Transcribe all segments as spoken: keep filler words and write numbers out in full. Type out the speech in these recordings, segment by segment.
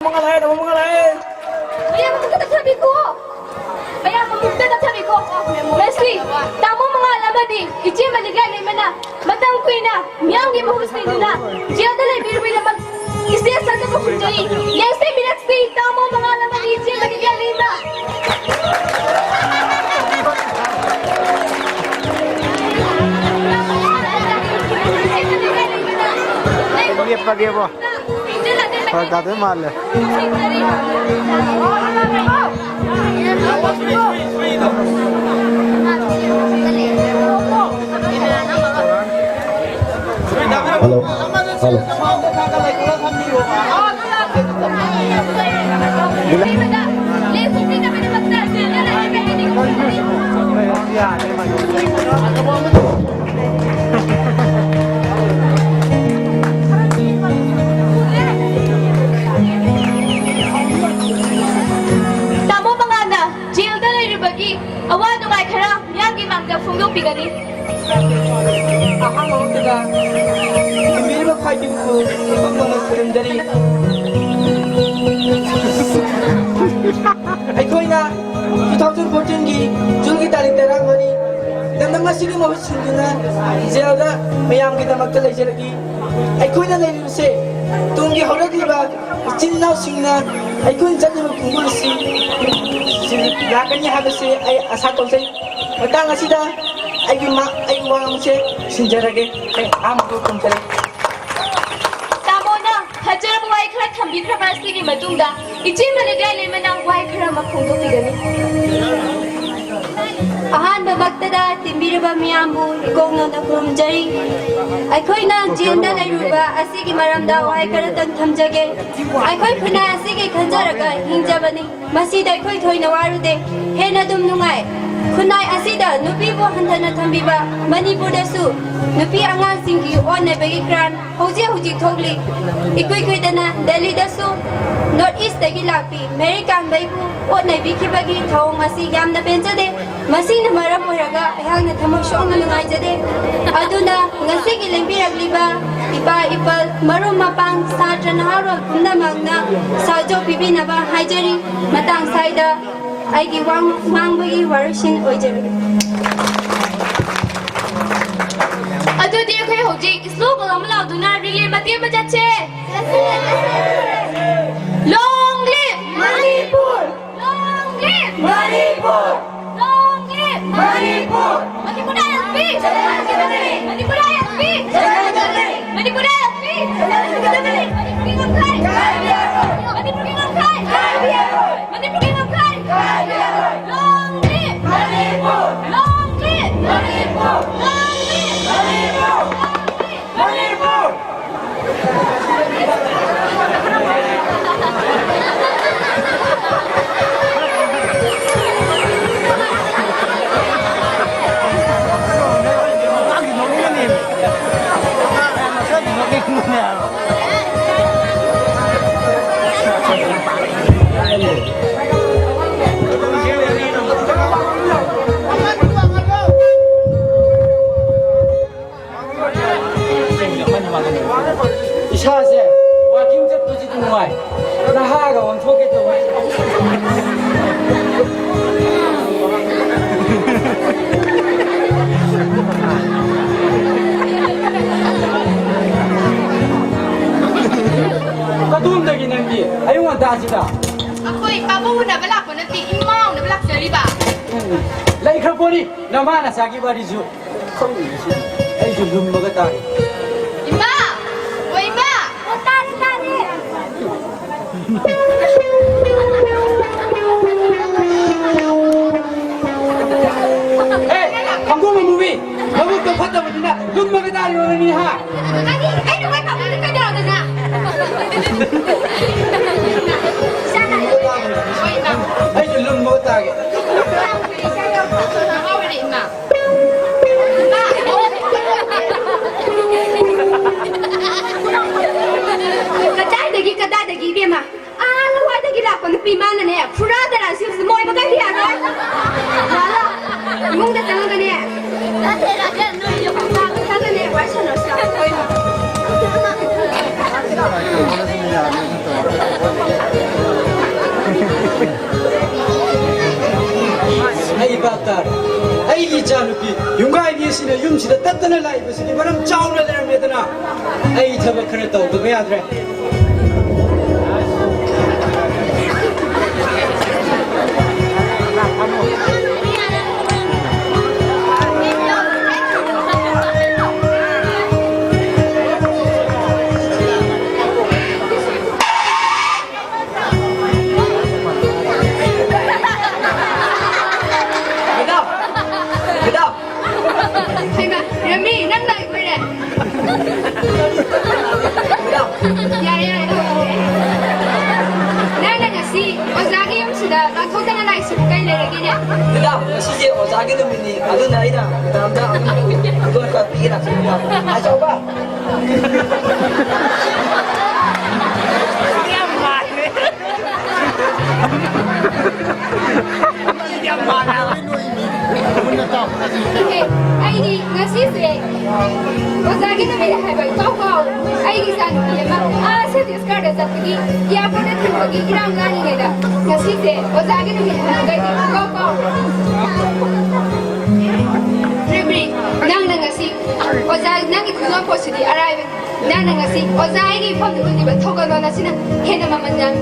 ꯃꯉꯥꯜ ꯍꯥꯏ, ꯇꯥꯃꯣ ꯃꯉꯥꯜ ꯍꯥꯏ꯫ ꯃꯌꯥꯝ ꯑꯃꯨꯛꯇ ꯇꯞꯊꯕꯤꯈꯣ꯫ ꯃꯌꯥꯝ ꯑꯃꯨꯛꯇ ꯇꯞꯊꯕꯤꯈꯣ꯫ ꯉꯁꯤ ꯇꯥꯃꯣ ꯃꯉꯥꯜ ꯑꯃꯗꯤ ꯏꯆꯦ ꯃꯂꯤꯀꯥ ꯂꯩꯃꯅ ꯃꯇꯝ ꯀꯨꯏꯅ ꯃꯤꯌꯥꯝꯒꯤ ꯃꯍꯨꯠ ꯁꯤꯟꯗꯨꯅ ꯖꯦꯜꯗ ꯂꯩꯕꯤꯔꯨꯕꯒꯤꯗꯃꯛ ꯏꯁꯇꯦꯖ ꯑꯁꯤꯗ ꯈꯨꯔꯨꯝꯖꯔꯤ꯫ ꯌꯦꯡꯁꯦ ꯃꯤꯔꯛꯁꯤ ꯇꯥꯃꯣ ꯃꯉꯥꯜ ꯑꯃꯗꯤ ꯏꯆꯦ ꯃꯂꯤꯀꯥ ꯂꯩꯃ꯫ ꯌꯦꯞꯄꯒꯦꯕꯣ꯫ ꯐꯔꯛ ꯇꯥꯗꯣꯏ ꯃꯥꯜꯂꯦ꯫ ꯍꯜꯂꯣ꯫ ꯍꯜꯂꯣ꯫ ꯇꯥꯃꯣ ꯃꯉꯥꯜꯅ ꯖꯦꯜꯗ ꯂꯩꯔꯤꯕꯒꯤ ꯑꯋꯥ ꯅꯨꯡꯉꯥꯏ ꯈꯔ ꯃꯤꯌꯥꯝꯒꯤ ꯃꯥꯡꯗ ꯐꯣꯡꯗꯣꯛꯄꯤꯒꯅꯤ꯫ ꯑꯍꯥꯟꯕ ꯃꯛꯇꯗ ꯊꯤꯟꯕꯤꯔꯤꯕ ꯈ꯭ꯋꯥꯏꯗꯒꯤ ꯏꯄꯪ ꯄꯪꯅ ꯈꯨꯔꯨꯝꯖꯔꯤ꯫ ꯑꯩꯈꯣꯏꯅ two thousand fourteen ꯒꯤ ꯖꯨꯟꯒꯤ ꯇꯥꯔꯤꯛ ꯇꯔꯥꯃꯔꯤ ꯂꯝꯗꯝ ꯑꯁꯤꯒꯤ ꯃꯍꯨꯠ ꯁꯤꯟꯗꯨꯅ ꯖꯦꯜꯗ ꯃꯌꯥꯝꯒꯤꯗꯃꯛꯇ ꯂꯩꯖꯔꯛꯏ꯫ ꯑꯩꯈꯣꯏꯅ ꯂꯩꯔꯤꯕꯁꯦ ꯇꯨꯡꯒꯤ ꯍꯧꯔꯛꯂꯤꯕ ꯏꯆꯤꯟ ꯏꯅꯥꯎꯁꯤꯡꯅ ꯑꯩꯈꯣꯏꯅ ꯆꯠꯂꯤꯕ ꯈꯣꯡꯊꯥꯡ ꯑꯁꯤ ꯂꯥꯛꯀꯅꯤ ꯍꯥꯏꯕꯁꯤ ꯑꯩ ꯑꯥꯁꯥ ꯇꯧꯖꯩ꯫ ꯃꯇꯥꯡ ꯑꯁꯤꯗ ꯑꯩꯒꯤ ꯃꯥ-, ꯑꯩꯒꯤ ꯋꯥ ꯉꯥꯡꯕꯁꯦ ꯁꯤꯟꯖꯔꯒꯦ꯫ ꯑꯩ ꯑꯍꯥꯟꯕꯗ ꯈꯨꯝꯖꯔꯒꯦ꯫ ꯇꯥꯃꯣꯅ ꯐꯖꯔꯕ ꯋꯥꯍꯩ ꯈꯔ ꯊꯝꯕꯤꯈ꯭ꯔꯕ ꯑꯁꯤꯒꯤ ꯃꯇꯨꯡꯗ ꯏꯆꯦ ꯃꯂꯤꯀꯥ ꯂꯩꯃꯅ ꯋꯥꯍꯩ ꯈꯔ ꯑꯃ ꯐꯣꯡꯗꯣꯛꯄꯤꯒꯅꯤ꯫ ꯑꯍꯥꯟꯕꯃꯛꯇꯗ ꯇꯤꯟꯕꯤꯔꯕ ꯃꯤꯌꯥꯝꯕꯨ ꯏꯀꯣꯛ ꯅꯧꯅ ꯈꯨꯔꯨꯝꯖꯔꯤ꯫ ꯑꯩꯈꯣꯏꯅ ꯖꯦꯜꯗ ꯂꯩꯔꯨꯕ ꯑꯁꯤꯒꯤ ꯃꯔꯝꯗ ꯋꯥꯍꯩ ꯈꯔꯇꯪ ꯊꯝꯖꯒꯦ꯫ ꯑꯩꯈꯣꯏ ꯈꯨꯟꯅꯥꯏ ꯑꯁꯤꯒꯤ ꯈꯟꯖꯔꯒ ꯍꯤꯡꯖꯕꯅꯤ꯫ ꯃꯁꯤꯗ ꯑꯩꯈꯣꯏ ꯊꯣꯏꯅ ꯋꯥꯔꯨꯗꯦ꯫ ꯍꯦꯟꯅ ꯑꯗꯨꯝ ꯅꯨꯡꯉꯥꯏ꯫ ꯈꯨꯟꯅꯥꯏ ꯑꯁꯤꯗ ꯅꯨꯄꯤꯕꯨ ꯍꯟꯊꯅ ꯊꯝꯕꯤꯕ ꯃꯅꯤꯄꯨꯔꯗꯁꯨ ꯅꯨꯄꯤ ꯑꯉꯥꯡꯁꯤꯡꯒꯤ ꯑꯣꯟꯅꯕꯒꯤ ꯀ꯭ꯔꯥꯏꯝ ꯍꯧꯖꯤꯛ ꯍꯧꯖꯤꯛ ꯊꯣꯛꯂꯤ꯫ ꯏꯀꯨꯏ ꯀꯨꯏꯗꯅ ꯗꯦꯜꯂꯤꯗꯁꯨ North East ꯇꯒꯤ ꯂꯥꯛꯄꯤ ꯃꯦꯔꯤ ꯀꯥꯟꯕꯩꯕꯨ ꯄꯣꯠ ꯅꯩꯕꯤꯈꯤꯕꯒꯤ ꯊꯧꯑꯣꯡ ꯑꯁꯤ ꯌꯥꯝꯅ ꯄꯦꯟꯖꯗꯦ꯫ ꯃꯁꯤꯅ ꯃꯔꯝ ꯑꯣꯏꯔꯒ ꯑꯩꯍꯥꯛꯅ ꯊꯃꯣꯏ ꯁꯣꯛꯅ ꯅꯨꯡꯉꯥꯏꯖꯗꯦ꯫ ꯑꯗꯨꯅ ꯉꯁꯤꯒꯤ ꯂꯦꯡꯕꯤꯔꯛꯂꯤꯕ ꯏꯄꯥ ꯏꯄꯜ, ꯃꯔꯨꯞ ꯃꯄꯥꯡ, ꯁꯥꯇ꯭ꯔ ꯅꯍꯥꯔꯣꯜ ꯄꯨꯝꯅꯃꯛꯅ ꯁꯍꯖꯣꯛ ꯄꯤꯕꯤꯅꯕ ꯍꯥꯏꯖꯔꯤ꯫ ꯃꯇꯥꯡ ꯁ꯭ꯋꯥꯏꯗ ꯑꯩꯒꯤ ꯋꯥ ꯉꯥꯡꯕꯒꯤ ꯋꯥꯔꯣꯏꯁꯤꯟ ꯑꯣꯏꯖꯔꯒꯦ꯫ ꯑꯗꯨꯗꯤ ꯑꯩꯈꯣꯏ ꯍꯧꯖꯤꯛ slogan ꯑꯃ ꯂꯥꯎꯗꯨꯅ relay ꯃꯇꯦꯛ ꯑꯃ ꯆꯠꯁꯦ꯫ Long live Manipur! Long live Manipur! Long live Manipur! Manipur I L P! Manipur I L P! Manipur I L P! ꯃꯅꯤꯄꯨꯔꯒꯤ ꯉꯝꯈꯩ! ꯃꯅꯤꯄꯨꯔꯒꯤ ꯉꯝꯈꯩ! ꯃꯅꯤꯄꯨꯔꯒꯤ ꯉꯝꯈꯩ! Long live Manipur! Long live Manipur! Long live Manipur! Long live Manipur! Manipur! ꯏꯁꯥꯁꯦ ꯋꯥꯀꯤꯡ ꯆꯠꯄꯁꯤꯗꯤ ꯅꯨꯡꯉꯥꯏ꯫ ꯅꯍꯥꯒ ꯑꯣꯟꯊꯣꯛꯀꯦ ꯇꯧꯋꯦ꯫ ꯀꯗꯣꯝꯗꯒꯤ ꯅꯪꯗꯤ ꯑꯌꯨꯛ ꯉꯟꯇꯥꯁꯤꯗ? ꯑꯩꯈꯣꯏ ꯄꯥꯕꯨꯡ ꯎꯅꯕ ꯂꯥꯛꯄ ꯅꯠꯇꯦ, ꯏꯃꯥ ꯎꯅꯕ ꯂꯥꯛꯆꯔꯤꯕ꯫ ꯎꯝ, ꯂꯩꯈ꯭ꯔ ꯄꯣꯠꯅꯤ ꯅꯃꯥ ꯅꯆꯥꯒꯤ ꯋꯥꯔꯤꯁꯨ꯫ ꯈꯪꯗꯦ ꯁꯤ꯫ ꯑꯩꯁꯨ ꯂꯨꯝꯃꯒ ꯇꯥꯔꯤ꯫ ꯏꯃꯥ! ꯑꯣ, ꯏꯃꯥ! ꯑꯣ, ꯇꯥꯔꯦ, ꯇꯥꯔꯦ꯫ ꯍꯦ, ꯍꯪꯒꯣꯝ ꯑꯃꯨꯕꯤ! ꯃꯕꯨꯛꯇꯣ ꯐꯠꯇꯕꯅꯤꯅ ꯂꯨꯝꯃꯒ ꯇꯥꯔꯤꯕ ꯅꯪꯅꯤ, ꯍꯥ? ꯑꯩ, ꯑꯩ ꯅꯨꯡꯉꯥꯏ ꯐꯝꯃꯤꯅꯤ ꯀꯩꯗꯧꯔꯒꯦ ꯅꯪ? ꯍꯣꯏ, ꯏꯃꯥ꯫ ꯑꯩꯁꯨ ꯂꯨꯝꯃꯒ ꯇꯥꯒꯦ꯫ ꯀꯗꯥꯏꯗꯒꯤ, ꯀꯗꯥꯏꯗꯒꯤ, ꯏꯕꯦꯝꯃ? ꯇꯥꯔꯦ꯫ ꯑꯩꯒꯤ ꯏꯆꯥꯅꯨꯄꯤ ꯌꯨꯝꯒꯥꯏꯕꯤ ꯑꯁꯤꯅ ꯌꯨꯝꯁꯤꯗ ꯇꯠꯇꯅ ꯂꯥꯛꯏꯕꯁꯤꯗꯤ ꯃꯔꯝ ꯆꯥꯎꯅ ꯂꯩꯔꯝꯃꯦꯗꯅ꯫ ꯑꯩ ꯊꯕꯛ ꯈꯔ ꯇꯧꯗꯕ ꯌꯥꯗ꯭ꯔꯦ꯫ ꯃꯦꯗꯥꯝ! ꯃꯦꯗꯥꯝ! ꯍꯩꯃꯥ, ꯔꯃꯤ, ꯅꯪ ꯂꯥꯛꯏꯕꯣꯏꯔꯦ? ꯃꯦꯗꯥꯝ! ꯌꯥꯔꯦ, ꯌꯥꯔꯦ, ꯇꯣꯛꯑꯣ꯫ ꯅꯪꯅ ꯉꯁꯤ ꯑꯣꯖꯥꯒꯤ ꯌꯨꯝꯁꯤꯗ ꯂꯥꯟꯊꯣꯛꯇꯅ ꯂꯥꯛꯏꯁꯤꯕꯨ ꯀꯩ ꯂꯩꯔꯒꯦꯅꯦ? ꯃꯦꯗꯥꯝ, ꯉꯁꯤꯁꯦ ꯑꯣꯖꯥꯒꯤ ꯅꯨꯃꯤꯠꯅꯤ, ꯑꯗꯨꯅ ꯑꯩꯅ ꯃꯦꯗꯥꯝꯗ ꯑꯗꯨꯝ ꯈꯨꯗꯣꯜ ꯈꯔ ꯄꯤꯒꯦ ꯂꯥꯛꯆꯕꯅꯤ, ꯃꯦꯗꯥꯝ꯫ ꯑꯆꯧꯕ! ꯌꯥꯝ ꯃꯥꯜꯂꯦ꯫ ꯌꯥꯝ ꯃꯥꯜꯂꯦ꯫ ꯏꯍꯦ, ꯑꯩꯗꯤ ꯉꯁꯤꯁꯦ ꯑꯣꯖꯥꯒꯤ ꯅꯨꯃꯤꯠ ꯍꯥꯏꯕ ꯏꯀꯥꯎ ꯀꯥꯎ꯫ ꯑꯩꯒꯤ ꯏꯆꯥꯅꯨꯄꯤ ꯑꯃ ꯑꯥ ꯁꯇꯤꯁꯒꯔꯗ ꯆꯠꯄꯒꯤ ꯑꯦꯌꯥꯔꯄꯣꯔꯠꯇ ꯊꯤꯟꯕꯒꯤ ꯏꯔꯥꯡ ꯂꯥꯡꯂꯤꯉꯩꯗ ꯉꯁꯤꯁꯦ ꯑꯣꯖꯥꯒꯤ ꯅꯨꯃꯤꯠ ꯍꯥꯏꯕꯒ ꯑꯩꯗꯤ ꯏꯀꯥꯎ ꯀꯥꯎꯔꯦ꯫ ꯔꯤꯝꯔꯤ, ꯅꯪꯅ ꯉꯁꯤ ꯑꯣꯖꯥ, ꯅꯪꯒꯤ ꯈꯨꯅꯣꯛ ꯈꯣꯠꯁꯤꯗꯤ ꯑꯔꯥꯏꯕꯅꯤ꯫ ꯅꯪꯅ ꯉꯁꯤ ꯑꯣꯖꯥ ꯑꯩꯒꯤ ꯏꯐꯝꯗ ꯎꯠꯂꯤꯕ ꯊꯧꯒꯜꯂꯣꯟ ꯑꯁꯤꯅ ꯍꯦꯟꯅ ꯃꯃꯜ ꯌꯥꯝꯃꯤ꯫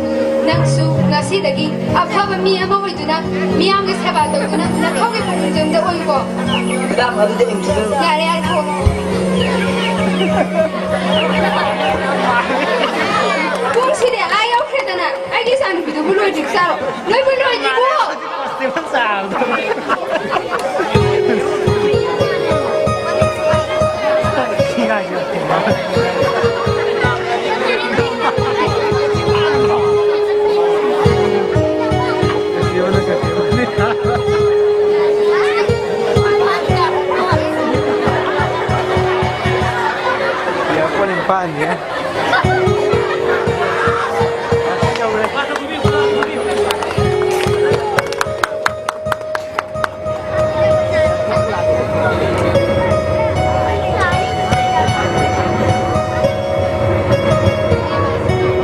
ꯅꯪꯁꯨ ꯉꯁꯤꯗꯒꯤ ꯑꯐꯕ ꯃꯤ ꯑꯃ ꯑꯣꯏꯗꯨꯅ ꯃꯤꯌꯥꯝꯒꯤ ꯁꯦꯕꯥ ꯇꯧꯗꯨꯅ ꯅꯊꯧꯒꯤ ꯄꯨꯛꯅꯤꯡ ꯆꯪꯗ ꯑꯣꯏꯌꯨꯀꯣ꯫ ꯃꯦꯗꯥꯝ, ꯑꯗꯨꯗꯤ ꯑꯩ ꯃꯨꯊꯠꯂꯨꯔꯣ꯫ ꯌꯥꯔꯦ, ꯌꯥꯔꯦ, ꯊꯣꯛꯑꯣ꯫ ꯄꯨꯡꯁꯤꯗꯤ ꯑꯥ ꯌꯧꯈ꯭ꯔꯦꯗꯅ, ꯑꯩꯒꯤ ꯏꯆꯥꯅꯨꯄꯤꯗꯨꯕꯨ ꯂꯣꯏꯗ꯭ꯔꯤꯕ ꯆꯥꯔꯣ? ꯅꯣꯏꯕꯨ ꯂꯣꯏꯗ꯭ꯔꯤꯕꯣ?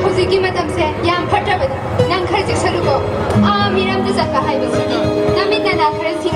ꯍꯧꯖꯤꯛꯀꯤ ꯃꯇꯝꯁꯦ ꯌꯥꯝ ꯐꯠꯇ꯭ꯔꯕꯅꯤ꯫ ꯅꯪ ꯈꯔ ꯆꯦꯛꯁꯜꯂꯨꯀꯣ꯫ ꯑꯥ, ꯃꯤꯔꯝꯗ ꯆꯠꯄ ꯍꯥꯏꯕꯁꯤꯗꯤ ꯅꯃꯤꯠ ꯅꯅꯥ ꯈꯔ ꯁꯤꯡ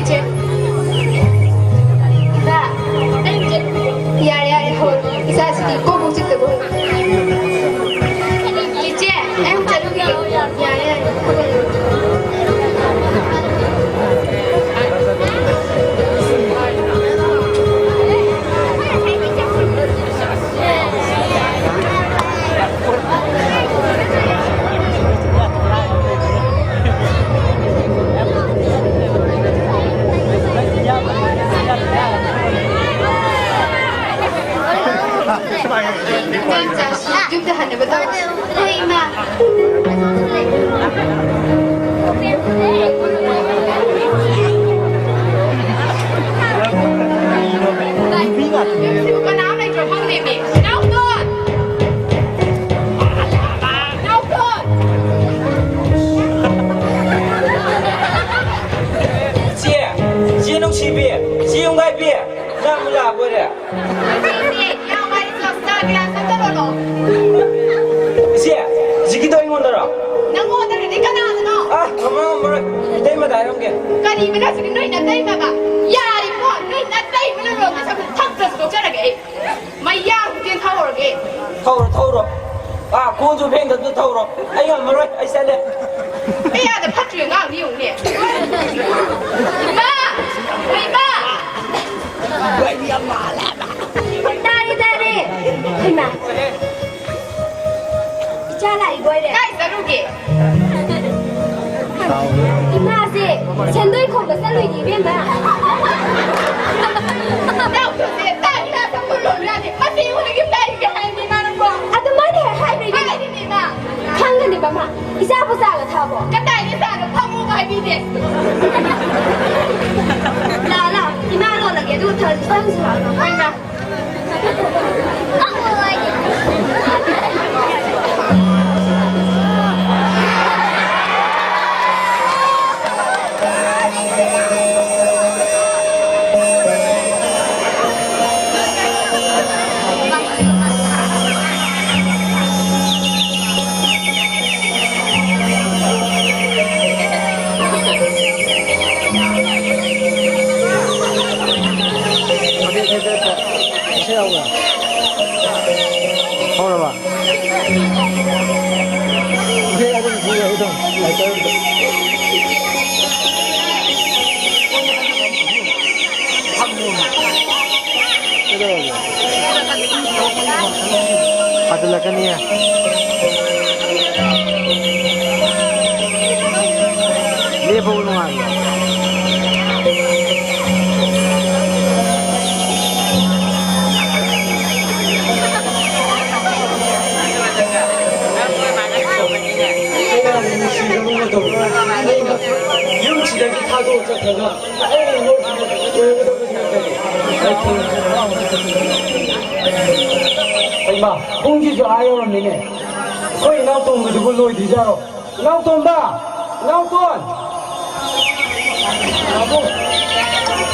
ꯏꯆꯦ꯫ ꯏꯃꯥ, ꯑꯩ ꯆꯠ-, ꯌꯥꯔꯦ, ꯌꯥꯔꯦ, ꯍꯣꯏ꯫ ꯏꯆꯥꯁꯤꯗꯤ ꯀꯣꯛ ꯃꯨꯛ ꯆꯤꯛꯇꯕ ꯑꯣꯏꯔꯦ꯫ ꯏꯆꯦ, ꯑꯩ ꯑꯃꯨꯛ ꯆꯠꯂꯨꯈꯤꯒꯦ꯫ ꯌꯥꯔꯦ, ꯌꯥꯔꯦ꯫ ꯑꯉꯥꯡ ꯃꯆꯥꯁꯤ ꯌꯨꯝꯗ ꯍꯟꯅꯕ ꯇꯧꯔꯣ꯫ ꯍꯣꯏ, ꯏꯃꯥ꯫ ꯀꯅꯥꯝ ꯂꯩꯇ꯭ꯔꯣ ꯈꯪꯗꯦꯃꯤ꯫ ꯏꯅꯥꯎꯇꯣꯟ! ꯏꯅꯥꯎꯇꯣꯟ! ꯏꯆꯦ! ꯏꯆꯦ ꯅꯨꯡꯁꯤꯕꯤ! ꯏꯆꯦ ꯌꯨꯝꯒꯥꯏꯕꯤ! ꯅꯪ ꯑꯃꯨꯛ ꯂꯥꯛꯄ ꯑꯣꯏꯔꯦ? ꯏꯆꯦ, ꯏꯆꯦ, ꯏꯅꯥꯎ ꯃꯥꯗꯤ ꯆꯥꯛ ꯆꯥ ꯒꯤꯂꯥꯁ ꯑꯝꯇ ꯂꯣꯜꯂꯣ꯫ ꯏꯆꯦ, ꯍꯧꯖꯤꯛꯀꯤꯗꯣ ꯑꯩꯉꯣꯟꯗꯔꯣ? ꯅꯪꯉꯣꯟꯗꯅꯗꯤ ꯀꯅꯥꯗꯅꯣ? ꯑ, ꯉꯝꯃꯔꯣꯏ, ꯉꯝꯃꯔꯣꯏ꯫ ꯏꯇꯩꯃꯗ ꯍꯥꯏꯔꯝꯒꯦ꯫ ꯀꯔꯤꯕꯅꯣ ꯍꯧꯖꯤꯛꯀꯤ ꯅꯣꯏ ꯅꯇꯩꯃꯒ? ꯌꯥꯔꯦꯀꯣ, ꯅꯣꯏ ꯅꯇꯩꯃꯅ ꯂꯣꯟꯕ ꯁꯛꯄ ꯊꯛꯇ꯭ꯔꯁꯨ ꯇꯣꯛꯆꯔꯒꯦ ꯑꯩ꯫ ꯃꯩꯌꯥꯡ ꯆꯦꯟꯊꯍꯧꯔꯒꯦ꯫ ꯊꯧꯔꯣ, ꯊꯧꯔꯣ꯫ ꯑꯥ, ꯀꯣꯟꯁꯨ ꯐꯦꯡꯗꯕꯗ ꯊꯧꯔꯣ꯫ ꯑꯩ ꯉꯝꯃꯔꯣꯏ, ꯑꯩ ꯆꯠꯂꯦ꯫ ꯀꯌꯥꯗ ꯐꯠꯇ꯭ꯔꯤ ꯑꯉꯥꯡꯅꯤ ꯌꯦꯡꯉꯨꯅꯦ꯫ ꯏꯃꯥ! ꯏꯃꯥ! ꯇꯥꯔꯦ, ꯇꯥꯔꯦ꯫ ꯍꯩꯃꯥ꯫ ꯏꯆꯥ ꯂꯥꯛꯏꯕꯣꯏꯔꯦ꯫ ꯀꯥꯏ ꯆꯠꯂꯨꯒꯦ? ꯏꯃꯥꯁꯦ ꯁꯦꯟꯗꯣꯏ ꯈꯣꯝꯕ ꯆꯠꯂꯨꯏꯅꯦ, ꯏꯕꯦꯝꯃ꯫ ꯅꯥꯎꯁꯦ ꯇꯥꯛꯏꯔꯥ ꯁꯝꯕꯨꯜ ꯂꯣꯜꯂꯤꯔꯥ ꯈꯪꯗꯦ꯫ ꯃꯁꯤ ꯑꯩꯉꯣꯟꯗ ꯌꯨꯝꯗ ꯍꯥꯏꯔꯤꯅꯦ ꯃꯥꯅꯀꯣ꯫ ꯑꯗꯨꯃꯥꯏꯅ ꯍꯦꯛ ꯍꯥꯏꯕ꯭ꯔꯥ, ꯏꯕꯦꯝꯃ? ꯍꯥꯏꯔꯤꯅꯦ, ꯏꯃꯥ꯫ ꯈꯪꯒꯅꯦꯕ ꯃꯥ꯫ ꯏꯆꯥꯕꯨ ꯆꯥꯒ ꯊꯛꯑꯕꯣ? ꯀꯗꯥꯏꯗ ꯆꯥꯅꯣ? ꯐꯝꯃꯣꯒ ꯍꯥꯏꯕꯤꯗꯦ꯫ ꯂꯥꯛꯑꯣ, ꯂꯥꯛꯑꯣ꯫ ꯏꯃꯥ ꯂꯣꯜꯂꯒꯦ, ꯑꯗꯨꯒ ꯊꯛꯑꯁꯤ꯫ ꯆꯪꯁꯤ ꯂꯥꯛꯑꯣ꯫ ꯍꯣꯏ, ꯏꯃꯥ꯫ ꯍꯧꯔꯕ? ꯏꯁꯩ ꯑꯗꯨꯝ ꯄꯨꯔ ꯑꯗꯨꯝ ꯂꯥꯏꯀꯔꯗ꯫ ꯀꯩꯗꯧꯔꯒꯦ? ꯐꯥꯖꯤꯜꯂꯛꯀꯅꯤꯌꯦ꯫ ꯂꯦꯞꯄꯕꯨ ꯅꯨꯡꯉꯥꯏꯕ꯭ꯔꯣ? ꯑꯩꯅ ꯅꯨꯡꯁꯤꯔꯕ ꯃꯇꯧ ꯑꯩꯅ ꯌꯨꯝꯁꯤꯗꯒꯤ ꯊꯥꯗꯣꯛꯑ ꯆꯠꯈ꯭ꯔꯒ ꯑꯩꯅ ꯅꯣꯛꯇꯨꯅ ꯎꯒꯗꯕꯁꯤꯅ ꯀꯔꯤ? ꯑꯩ ꯈꯪꯗ꯭ꯔꯦ꯫ ꯍꯩꯃꯥ, ꯄꯨꯡꯁꯤꯁꯨ ꯑꯥ ꯌꯧꯔꯝꯃꯤꯅꯦ꯫ ꯑꯩꯈꯣꯏ ꯏꯅꯥꯎ ꯇꯣꯝꯕꯗꯨꯕꯨ ꯂꯣꯏꯗ꯭ꯔꯤꯖꯥꯔꯣ? ꯏꯅꯥꯎꯇꯣꯝꯕ! ꯏꯅꯥꯎꯇꯣꯟ!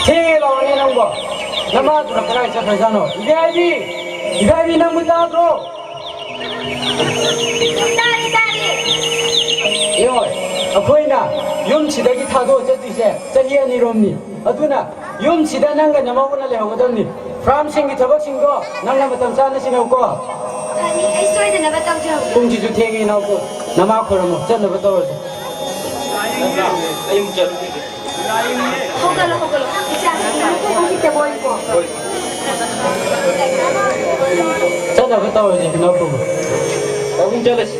ꯊꯦꯡꯉꯦ ꯂꯥꯎꯔꯅꯦ ꯅꯪꯕꯣ꯫ ꯅꯃꯥꯗꯨꯅ ꯀꯗꯥꯏ ꯆꯠꯈ꯭ꯔꯖꯥꯠꯅꯣ? ꯏꯕꯦꯍꯥꯏꯕꯤ! ꯏꯕꯦꯍꯥꯏꯕꯤ, ꯅꯪꯕꯨ ꯇꯥꯗ꯭ꯔꯣ? ꯇꯥꯔꯦ, ꯇꯥꯔꯦ꯫ ꯏꯍꯣꯏ, ꯑꯩꯈꯣꯏꯅ ꯌꯨꯝꯁꯤꯗꯒꯤ ꯊꯥꯗꯣꯛꯑ ꯆꯠꯇꯣꯏꯁꯦ ꯆꯍꯤ ꯑꯅꯤꯔꯣꯝꯅꯤ꯫ ꯑꯗꯨꯅ ꯌꯨꯝꯁꯤꯗ ꯅꯪꯒ ꯅꯃꯧꯒꯅ ꯂꯩꯍꯧꯒꯗꯕꯅꯤ꯫ ꯐꯥꯔꯝꯁꯤꯡꯒꯤ ꯊꯕꯛꯁꯤꯡꯗꯣ ꯅꯪꯅ ꯃꯇꯝ ꯆꯥꯅ ꯁꯤꯟꯅꯧꯀꯣ꯫ ꯐꯅꯤ, ꯑꯩ ꯁꯣꯏꯗꯅꯕ ꯇꯧꯖꯍꯧꯒꯦ꯫ ꯄꯨꯡꯁꯤꯁꯨ ꯊꯦꯡꯉꯦ, ꯏꯅꯥꯎꯄꯨ꯫ ꯅꯃꯥ ꯈꯣꯏꯔꯝꯃꯣ, ꯆꯠꯅꯕ ꯇꯧꯔꯁꯦ꯫ ꯑꯩ ꯑꯃꯨꯛ ꯆꯠꯂꯨꯈꯤꯒꯦ꯫ ꯍꯧꯒꯠꯂꯣ, ꯍꯧꯒꯠꯂꯣ꯫ ꯏꯆꯥꯁꯤ ꯍꯧꯖꯤꯛꯇ ꯄꯣꯛꯏꯀꯣ꯫ ꯆꯠꯅꯕ ꯇꯧꯔꯁꯦ, ꯏꯅꯥꯎꯄꯨ꯫ ꯄꯥꯕꯨꯡ, ꯆꯠꯂꯁꯤ꯫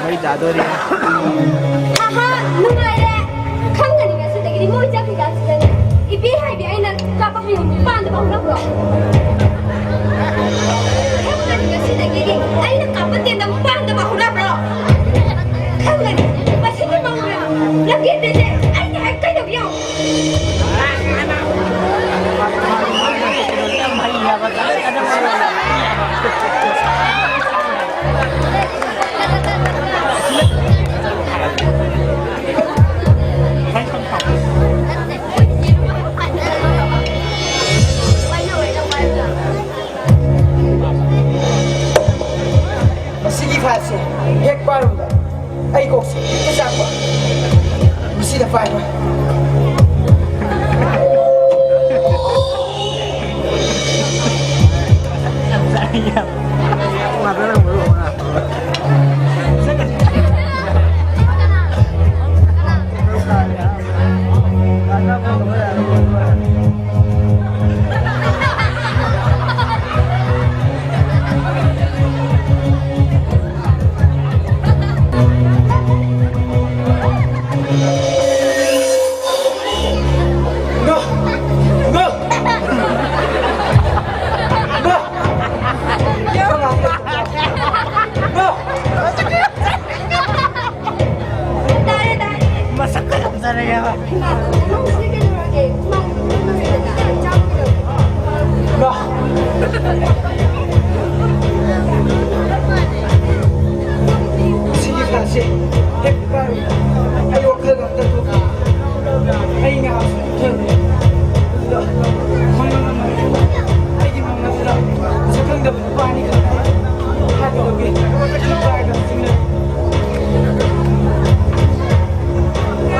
ꯃꯩ ꯇꯥꯗꯣꯔꯦ꯫ ꯑꯍꯥ, ꯅꯨꯡꯉꯥꯏꯔꯦ꯫ ꯈꯪꯒꯅꯤ ꯉꯁꯤꯗꯒꯤꯗꯤ ꯃꯣꯏ ꯆꯠꯈ꯭ꯔꯤꯀꯥꯟꯁꯤꯗꯅꯦ꯫ ꯏꯕꯦ ꯍꯥꯏꯕꯤ ꯑꯩꯅ ꯀꯥꯞꯄ ꯍꯌꯣꯡ ꯄꯥꯟꯗꯕ ꯍꯧꯅꯕ꯭ꯔꯣ? ꯈꯪꯒꯅꯤ ꯉꯁꯤꯗꯒꯤꯗꯤ ꯑꯩꯅ ꯀꯥꯞꯄ ꯇꯦꯟꯗ ꯄꯥꯟꯗꯕ ꯍꯧꯅꯕ꯭ꯔꯣ? ꯈꯪꯒꯅꯤ꯫ ꯃꯁꯤꯒꯤ ꯃꯧꯅ ꯂꯝꯍꯦꯟꯕꯁꯦ ꯑꯩꯅ ꯍꯦꯛ ꯀꯩꯗꯧꯒꯦ ꯌꯦꯡꯉꯨ꯫ ꯃꯁꯤꯒꯤ ꯐꯥꯏꯜꯁꯦ ꯍꯦꯛ ꯄꯥꯏꯔꯨꯕꯗ ꯑꯩ ꯀꯣꯛꯁꯦ ꯍꯦꯛꯇ ꯆꯥꯛꯄ꯫ ꯃꯁꯤꯗ ꯄꯥꯏꯕ꯫ ꯑꯩꯒꯤ ꯃꯪ ꯑꯗꯨꯗ ꯃꯁꯛ ꯈꯪꯗꯕ ꯅꯨꯄꯥ ꯑꯅꯤ ꯈꯛ ꯍꯥꯠꯀꯗꯧꯒꯤ ꯅꯨꯄꯥ ꯍꯥꯏꯕ ꯆꯤꯡꯅꯔꯤ꯫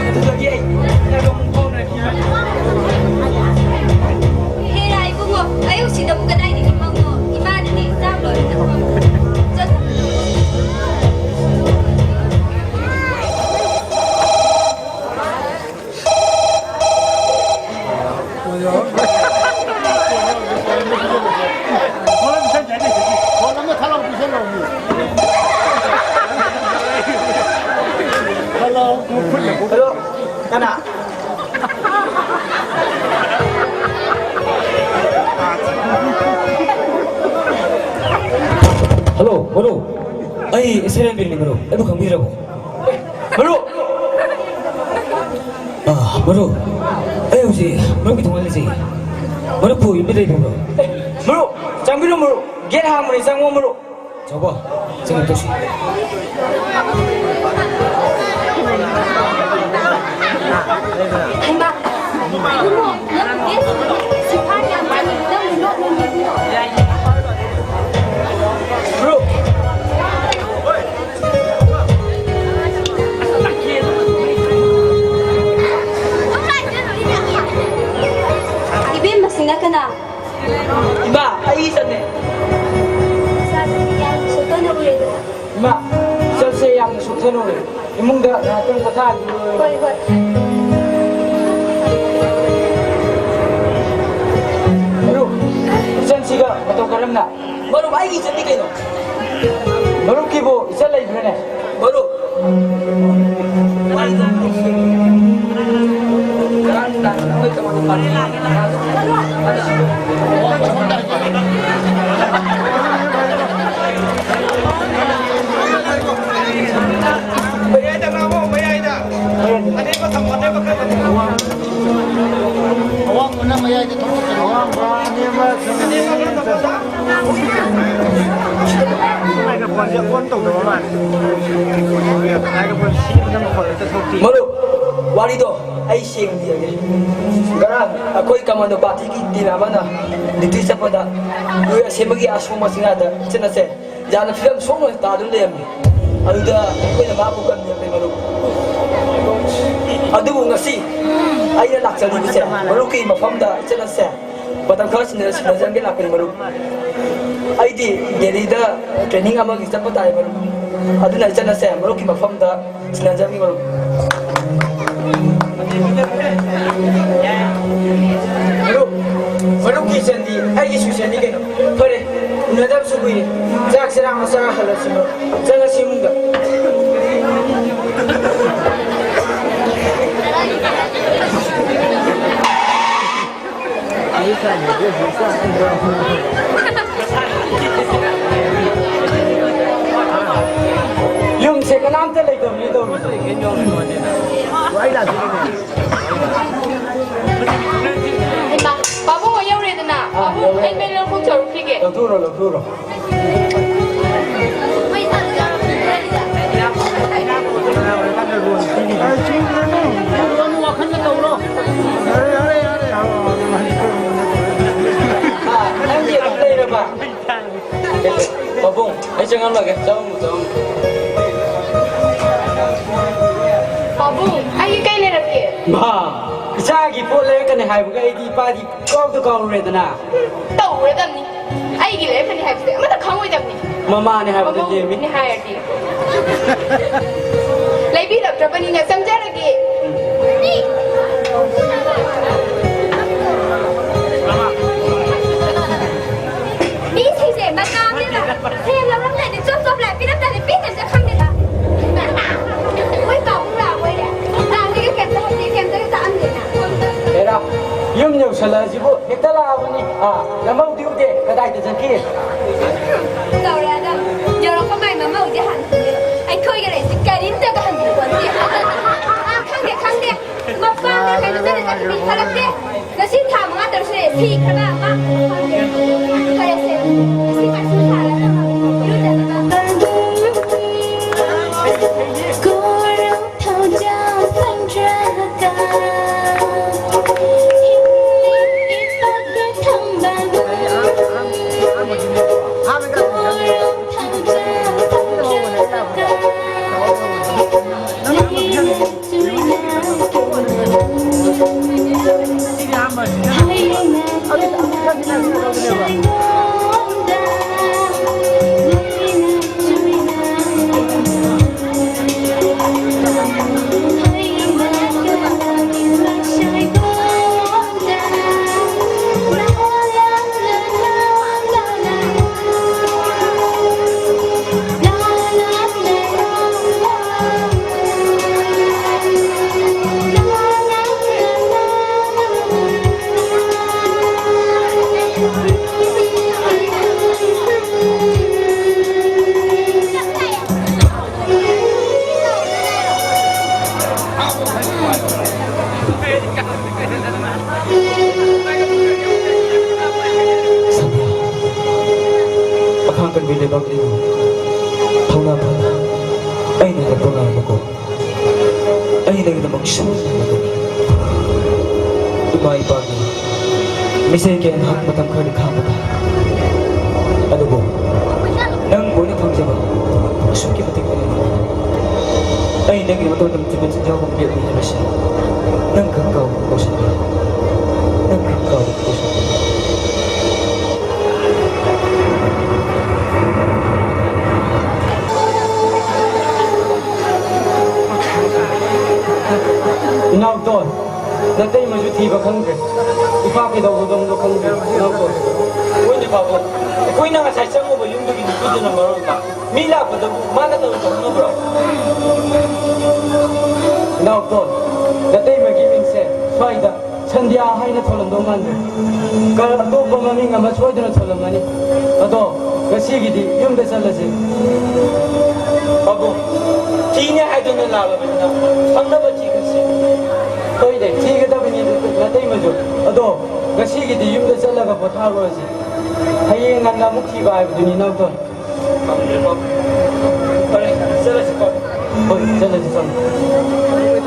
ꯑꯗꯨꯗꯒꯤ ꯑꯩ ꯅꯪꯒ ꯑꯃꯨꯛ ꯐꯥꯎꯅꯔꯛꯈꯤꯕ꯫ ꯍꯦꯔꯥ ꯏꯕꯨꯡꯉꯣ, ꯑꯌꯨꯛꯁꯤꯗꯕꯨ ꯀꯗꯥꯏꯗꯒꯤ ꯃꯪꯅꯣ? ꯏꯃꯥꯅꯅꯦ ꯆꯥꯛ ꯂꯣꯏꯔꯦ꯫ ꯆꯠ- Hello. Hello. ꯀꯅꯥ? ꯍꯜꯂꯣ, ꯃꯔꯨꯞ꯫ ꯑꯩ ꯁꯦꯔꯦꯟꯕꯤꯔꯅꯤ, ꯃꯔꯨꯞ꯫ ꯑꯩꯕꯨ ꯈꯪꯕꯤꯗ꯭ꯔꯕꯣ? ꯃꯔꯨꯞ! ꯑꯥ, ꯃꯔꯨꯞ, ꯑꯩ ꯍꯧꯖꯤꯛ ꯃꯔꯨꯞꯀꯤ ꯊꯣꯡꯒꯥꯟ ꯂꯩꯖꯩ꯫ ꯃꯔꯨꯞꯄꯨ ꯌꯨꯝꯗ ꯂꯩꯕꯤꯕ꯭ꯔꯣ? ꯃꯔꯨꯞ, ꯆꯪꯕꯤꯔꯣ ꯃꯔꯨꯞ, ꯒꯦꯠ ꯍꯥꯡꯕꯅꯤ, ꯆꯪꯉꯣ ꯃꯔꯨꯞ꯫ ꯆꯥꯎꯕ, ꯆꯪꯉꯛꯇꯣꯁꯤ꯫ ꯍꯩꯃꯥ, ꯏꯕꯨꯡꯉꯣ, ꯅꯪ ꯒꯦꯠ ꯁꯤꯐꯥꯏ ꯌꯥꯝ ꯆꯪꯉꯤ, ꯅꯪ ꯂꯣꯠꯂꯣ, ꯂꯣꯠꯂꯣ꯫ ꯃꯔꯨꯞ! ꯏꯕꯦꯝꯃꯁꯤꯅ ꯀꯅꯥ? ꯏꯃꯥ, ꯑꯩ ꯏꯆꯟꯅꯦ꯫ ꯏꯆꯥꯁꯦ ꯌꯥꯝꯅ ꯁꯣꯛꯊꯅ ꯎꯔꯦꯗꯅ꯫ ꯏꯃꯥ, ꯏꯆꯟꯁꯦ ꯌꯥꯝꯅ ꯁꯣꯛꯊꯅ ꯎꯔꯦ꯫ ꯏꯃꯨꯡꯗ ꯉꯥꯏꯍꯥꯛꯇꯪ ꯄꯣꯊꯥꯍꯟꯕꯤꯌꯨ꯫ ꯍꯣꯏ, ꯍꯣꯏ꯫ ꯃꯔꯨꯞ, ꯏꯆꯟꯁꯤꯒ ꯃꯇꯧ ꯀꯔꯝꯅ? ꯃꯔꯨꯞ, ꯑꯩꯒꯤ ꯏꯆꯟꯅꯤ ꯀꯩꯅꯣ꯫ ꯃꯔꯨꯞꯀꯤꯕꯨ ꯏꯆꯟ ꯂꯩꯕ꯭ꯔꯥꯅꯦ? ꯃꯔꯨꯞ꯫ ꯃꯌꯥꯏꯗ ꯉꯥꯡꯉꯣ, ꯃꯌꯥꯏꯗ꯫ ꯑꯅꯦꯝꯕ ꯊꯝꯃꯣ, ꯑꯅꯦꯝꯕ ꯈꯔ ꯊꯝꯃꯣ꯫ ꯑꯋꯥꯡꯕꯅ ꯃꯌꯥꯏꯗ ꯊꯝꯃꯣ꯫ ꯑꯋꯥꯡꯕ, ꯑꯅꯦꯝꯕ, ꯃꯥꯏꯀ꯭ꯔꯣꯐꯣꯟꯁꯦ ꯑꯣꯟ ꯇꯧꯗꯕ ꯃꯥꯜꯂꯦ꯫ ꯃꯥꯏꯀ꯭ꯔꯣꯐꯣꯟ ꯁꯤꯖꯤꯟꯅꯕꯗ ꯃꯈꯣꯟ ꯑꯝꯇ ꯊꯣꯛꯇꯦ꯫ ꯃꯔꯨꯞ, ꯋꯥꯔꯤꯗꯣ ꯑꯩ ꯁꯦꯡꯅ ꯌꯦꯡꯒꯦ꯫ ꯉꯔꯥꯡ ꯑꯩꯈꯣꯏ ꯀꯃꯥꯟꯗꯣ ꯄꯥꯔꯇꯤꯒꯤ ꯇꯤꯝ ꯑꯃꯅ ꯗ꯭ꯌꯨꯇꯤ ꯆꯠꯄꯗ ꯌꯨ ꯑꯦꯁ ꯑꯦꯝꯒꯤ ꯑꯁꯣꯡꯕ ꯆꯤꯡꯌꯥꯗ ꯆꯠꯅꯁꯦ꯫ ꯌꯥꯅ ꯐꯤꯂꯝ ꯁꯣꯛꯅ ꯇꯥꯗꯨꯅ ꯂꯩꯔꯝꯃꯤ꯫ ꯑꯗꯨꯗ ꯑꯩꯈꯣꯏꯅ ꯃꯥꯕꯨ ꯀꯟꯕꯤꯔꯛꯄꯅꯤ, ꯃꯔꯨꯞ꯫ ꯑꯗꯨꯕꯨ ꯉꯁꯤ ꯑꯩꯅ ꯂꯥꯛꯆꯔꯤꯕꯁꯦ ꯃꯔꯨꯞꯀꯤ ꯃꯐꯝꯗ ꯆꯠꯅꯁꯦ꯫ ꯃꯇꯝ ꯈꯔ ꯁꯤꯟꯅ-, ꯁꯤꯟꯅꯖꯔꯝꯒꯦ ꯂꯥꯛꯄꯅꯤ, ꯃꯔꯨꯞ꯫ ꯑꯩꯗꯤ ꯗꯦꯜꯂꯤꯗ ꯇ꯭ꯔꯦꯅꯤꯡ ꯑꯃꯒꯤ ꯆꯠꯄ ꯇꯥꯏ, ꯃꯔꯨꯞ꯫ ꯑꯗꯨꯅ ꯆꯠꯅꯁꯦ ꯃꯔꯨꯞꯀꯤ ꯃꯐꯝꯗ꯫ ꯁꯤꯟꯅꯖꯔꯝꯒꯦ, ꯃꯔꯨꯞ꯫ ꯃꯔꯨꯞ, ꯃꯔꯨꯞꯀꯤ ꯆꯟꯗꯤ ꯑꯩꯒꯤꯁꯨ ꯆꯟꯅꯤ ꯀꯩꯅꯣ꯫ ꯐꯔꯦ, ꯎꯅꯗꯕꯁꯨ ꯀꯨꯏꯔꯦ꯫ ꯆꯥꯛ ꯆꯔꯥ ꯑꯃ ꯆꯥꯔ ꯍꯜꯂꯁꯤ, ꯃꯔꯨꯞ꯫ ꯆꯪꯉꯁꯤ ꯏꯃꯨꯡꯗ꯫ ꯌꯨꯝꯁꯦ ꯀꯅꯥꯝꯇ ꯂꯩꯇꯕꯅꯤ ꯇꯧꯔꯤꯁꯦ꯫ ꯍꯩꯃꯥ, ꯄꯥꯕꯨꯡ ꯍꯣꯏ ꯌꯧꯔꯦꯗꯅ꯫ ꯑꯥ, ꯄꯥꯕꯨꯡ, ꯌꯧꯔꯦ꯫ ꯑꯩ ꯃꯩ ꯂꯧꯊꯣꯛꯆꯔꯨꯈꯤꯒꯦ꯫ ꯂꯧꯊꯣꯛꯎꯔꯣ, ꯂꯧꯊꯣꯛꯎꯔꯣ꯫ ꯑꯥ, ꯅꯪꯒꯤ ꯑꯗꯨꯝ ꯂꯩꯔꯕ? ꯄꯥꯕꯨꯡ, ꯑꯩ ꯆꯪꯉꯝꯂꯒꯦ꯫ ꯆꯪꯉꯝꯃꯣ, ꯆꯪꯉꯝꯃꯣ꯫ ꯄꯥꯕꯨꯡ, ꯑꯩꯒꯤ ꯀꯩ ꯂꯩꯔꯛꯀꯦ? ꯃꯥ, ꯏꯆꯥꯒꯤ ꯄꯣꯠ ꯂꯩꯔꯛꯀꯅꯤ ꯍꯥꯏꯕꯒ ꯑꯩꯗꯤ ꯏꯄꯥꯗꯤ ꯀꯥꯎꯗ ꯀꯥꯎꯔꯨꯔꯦꯗꯅ꯫ ꯇꯧꯔꯗꯝꯅꯤ꯫ ꯑꯩꯒꯤ ꯂꯩꯔꯛꯀꯅꯤ ꯍꯥꯏꯕꯁꯦ ꯑꯃꯠꯇ ꯈꯪꯉꯣꯏꯗꯕꯅꯤ꯫ ꯃꯃꯥꯅꯦ ꯍꯥꯏꯕꯗ ꯌꯦꯡꯉꯤ꯫ ꯃꯃꯧꯅꯦ ꯍꯥꯏꯔꯗꯤ꯫ ꯂꯩꯕꯤꯔꯛꯇ꯭ꯔꯕꯅꯤꯅ ꯆꯪꯖꯔꯒꯦ꯫ ꯃꯤꯁꯤꯡꯁꯦ ꯃꯆꯥ ꯑꯃꯅ ꯁꯦꯜ ꯂꯧꯔꯝꯗꯥꯏꯗ ꯆꯣꯞ ꯆꯣꯞ ꯂꯥꯏ ꯄꯤꯔꯝꯗꯥꯏꯗ ꯄꯤꯗꯕꯁꯦ ꯈꯪꯗꯦꯗ꯫ ꯃꯣꯏ ꯄꯥꯕꯨꯡ ꯂꯥꯛꯑꯕꯣꯏꯔꯦ꯫ ꯂꯥꯛꯑꯗꯤ ꯀꯩꯝꯇ ꯍꯥꯏꯗꯦ, ꯀꯩꯝꯇꯒ ꯇꯥꯛꯑꯝꯗꯦꯅ꯫ ꯍꯦꯔꯥ, ꯌꯨꯝ ꯌꯧꯁꯜꯂꯛꯑꯁꯤꯕꯨ ꯍꯦꯛꯇ ꯂꯥꯛꯑꯕꯅꯤ꯫ ꯑꯥ, ꯅꯃꯧꯗꯤ ꯎꯗꯦ, ꯀꯗꯥꯏꯗ ꯆꯠꯈꯤ? ꯇꯧꯔꯦ ꯑꯗꯣ, ꯌꯧꯔꯛꯄ ꯃꯥꯏ ꯃꯃꯧꯗꯤ ꯍꯥꯟꯅ ꯈꯪꯗꯦ꯫ ꯑꯩꯈꯣꯏꯒ ꯂꯩꯁꯤ ꯀꯔꯤꯝꯇꯒ ꯍꯟꯕꯤꯄꯣꯟꯇꯦ꯫ ꯑꯥ, ꯈꯪꯗꯦ, ꯈꯪꯗꯦ꯫ ꯃꯄꯥꯝꯗ ꯀꯩꯅꯣ ꯆꯠꯂ ꯆꯠꯄ ꯃꯤ ꯐꯔꯛꯇꯦ꯫ ꯉꯁꯤ ꯊꯥ ꯃꯉꯥ ꯇꯔꯨꯛ ꯁꯨꯔꯦ, ꯁꯤꯈ꯭ꯔꯕ ꯑꯃ ꯈꯪꯗꯦ꯫ ꯐꯔꯦꯁꯦ, ꯁꯤ ꯃꯥꯏꯁꯨ ꯁꯥꯔꯒ ꯏꯔꯨꯖꯅꯕ꯫ ꯏꯃꯥ ꯏꯄꯥꯒꯤ ꯃꯤꯆꯦꯜ ꯀꯌꯥ ꯅꯍꯥꯛ ꯃꯇꯝ ꯈꯔꯗꯤ ꯈꯥꯡꯕ ꯇꯥꯏ꯫ ꯑꯗꯨꯕꯨ ꯅꯪꯕꯨ ꯑꯩꯅ ꯐꯪꯖꯕ ꯑꯁꯨꯛꯀꯤ ꯃꯇꯤꯛ ꯂꯩꯔꯦ꯫ ꯑꯩ ꯅꯪꯒꯤ ꯃꯇꯧ ꯑꯗꯨꯝ ꯆꯤꯟꯕ ꯆꯤꯟꯖꯥꯎ ꯑꯃ ꯄꯤꯔꯛꯂꯤ ꯍꯥꯏꯕꯁꯤ ꯅꯪ ꯈꯪ ꯀꯥꯎꯕ ꯀꯧꯁꯤꯟꯕ꯫ ꯅꯪ ꯈꯪ ꯀꯥꯎꯕ ꯀꯧꯁꯤꯟꯕ꯫ ꯏꯅꯥꯎꯇꯣꯟ, ꯅꯇꯩꯃꯁꯨ ꯊꯤꯕ ꯈꯪꯗ꯭ꯔꯦ꯫ ꯏꯄꯥ ꯀꯩꯗꯧꯒꯗꯧꯅꯣ ꯈꯪꯗ꯭ꯔꯦ꯫ ꯏꯅꯥꯎꯇꯣꯟ꯫ ꯍꯣꯏꯅꯦ ꯄꯥꯕꯨꯡ, ꯑꯩꯈꯣꯏꯅ ꯉꯁꯥꯏ ꯆꯪꯉꯨꯕ ꯌꯨꯝꯗꯨꯒꯤ ꯅꯨꯄꯤꯗꯨꯅ ꯃꯔꯣꯜ ꯑꯃ꯫ ꯃꯤ ꯂꯥꯛꯄꯗꯕꯨ ꯃꯥꯅ ꯇꯧꯔꯤꯕ ꯈꯪꯅꯕ꯭ꯔꯣ? ꯏꯅꯥꯎꯇꯣꯟ, ꯅꯇꯩꯃꯒꯤ ꯃꯤꯡꯁꯦ ꯁ꯭ꯋꯥꯏꯗ ꯁꯟꯙ꯭ꯌꯥ ꯍꯥꯏꯅ ꯊꯣꯜꯂꯝꯗꯧ ꯃꯥꯟꯗ꯭ꯔꯦ꯫ ꯀ-, ꯑꯇꯣꯞꯄ ꯃꯃꯤꯡ ꯑꯃ ꯁꯣꯏꯗꯅ ꯊꯣꯜꯂꯝꯒꯅꯤ꯫ ꯑꯗꯣ ꯉꯁꯤꯒꯤꯗꯤ ꯌꯨꯝꯗ ꯆꯠꯂꯁꯤ꯫ ꯄꯥꯕꯨꯡ, ꯊꯤꯅꯤ ꯍꯥꯏꯗꯨꯅ ꯂꯥꯛꯂꯕꯅꯤꯅ ꯈꯪꯅꯕ ꯊꯤꯈ꯭ꯔꯁꯤ꯫ ꯍꯣꯏꯅꯦ, ꯊꯤꯒꯗꯕꯅꯤ ꯅꯇꯩꯃꯁꯨ꯫ ꯑꯗꯣ ꯉꯁꯤꯒꯤꯗꯤ ꯌꯨꯝꯗ ꯆꯠꯂꯒ ꯄꯣꯊꯥꯔꯨꯔꯁꯤ꯫ ꯍꯌꯦꯡ ꯉꯟꯅ ꯑꯃꯨꯛ ꯊꯤꯕ ꯍꯥꯏꯕꯗꯨꯅꯤ ꯏꯅꯥꯎꯇꯣꯟ꯫ ꯐꯔꯦ, ꯆꯠꯂꯁꯤꯀꯣ꯫ ꯍꯣꯏ, ꯆꯠꯂꯁꯤ, ꯆꯠꯂꯁꯤ꯫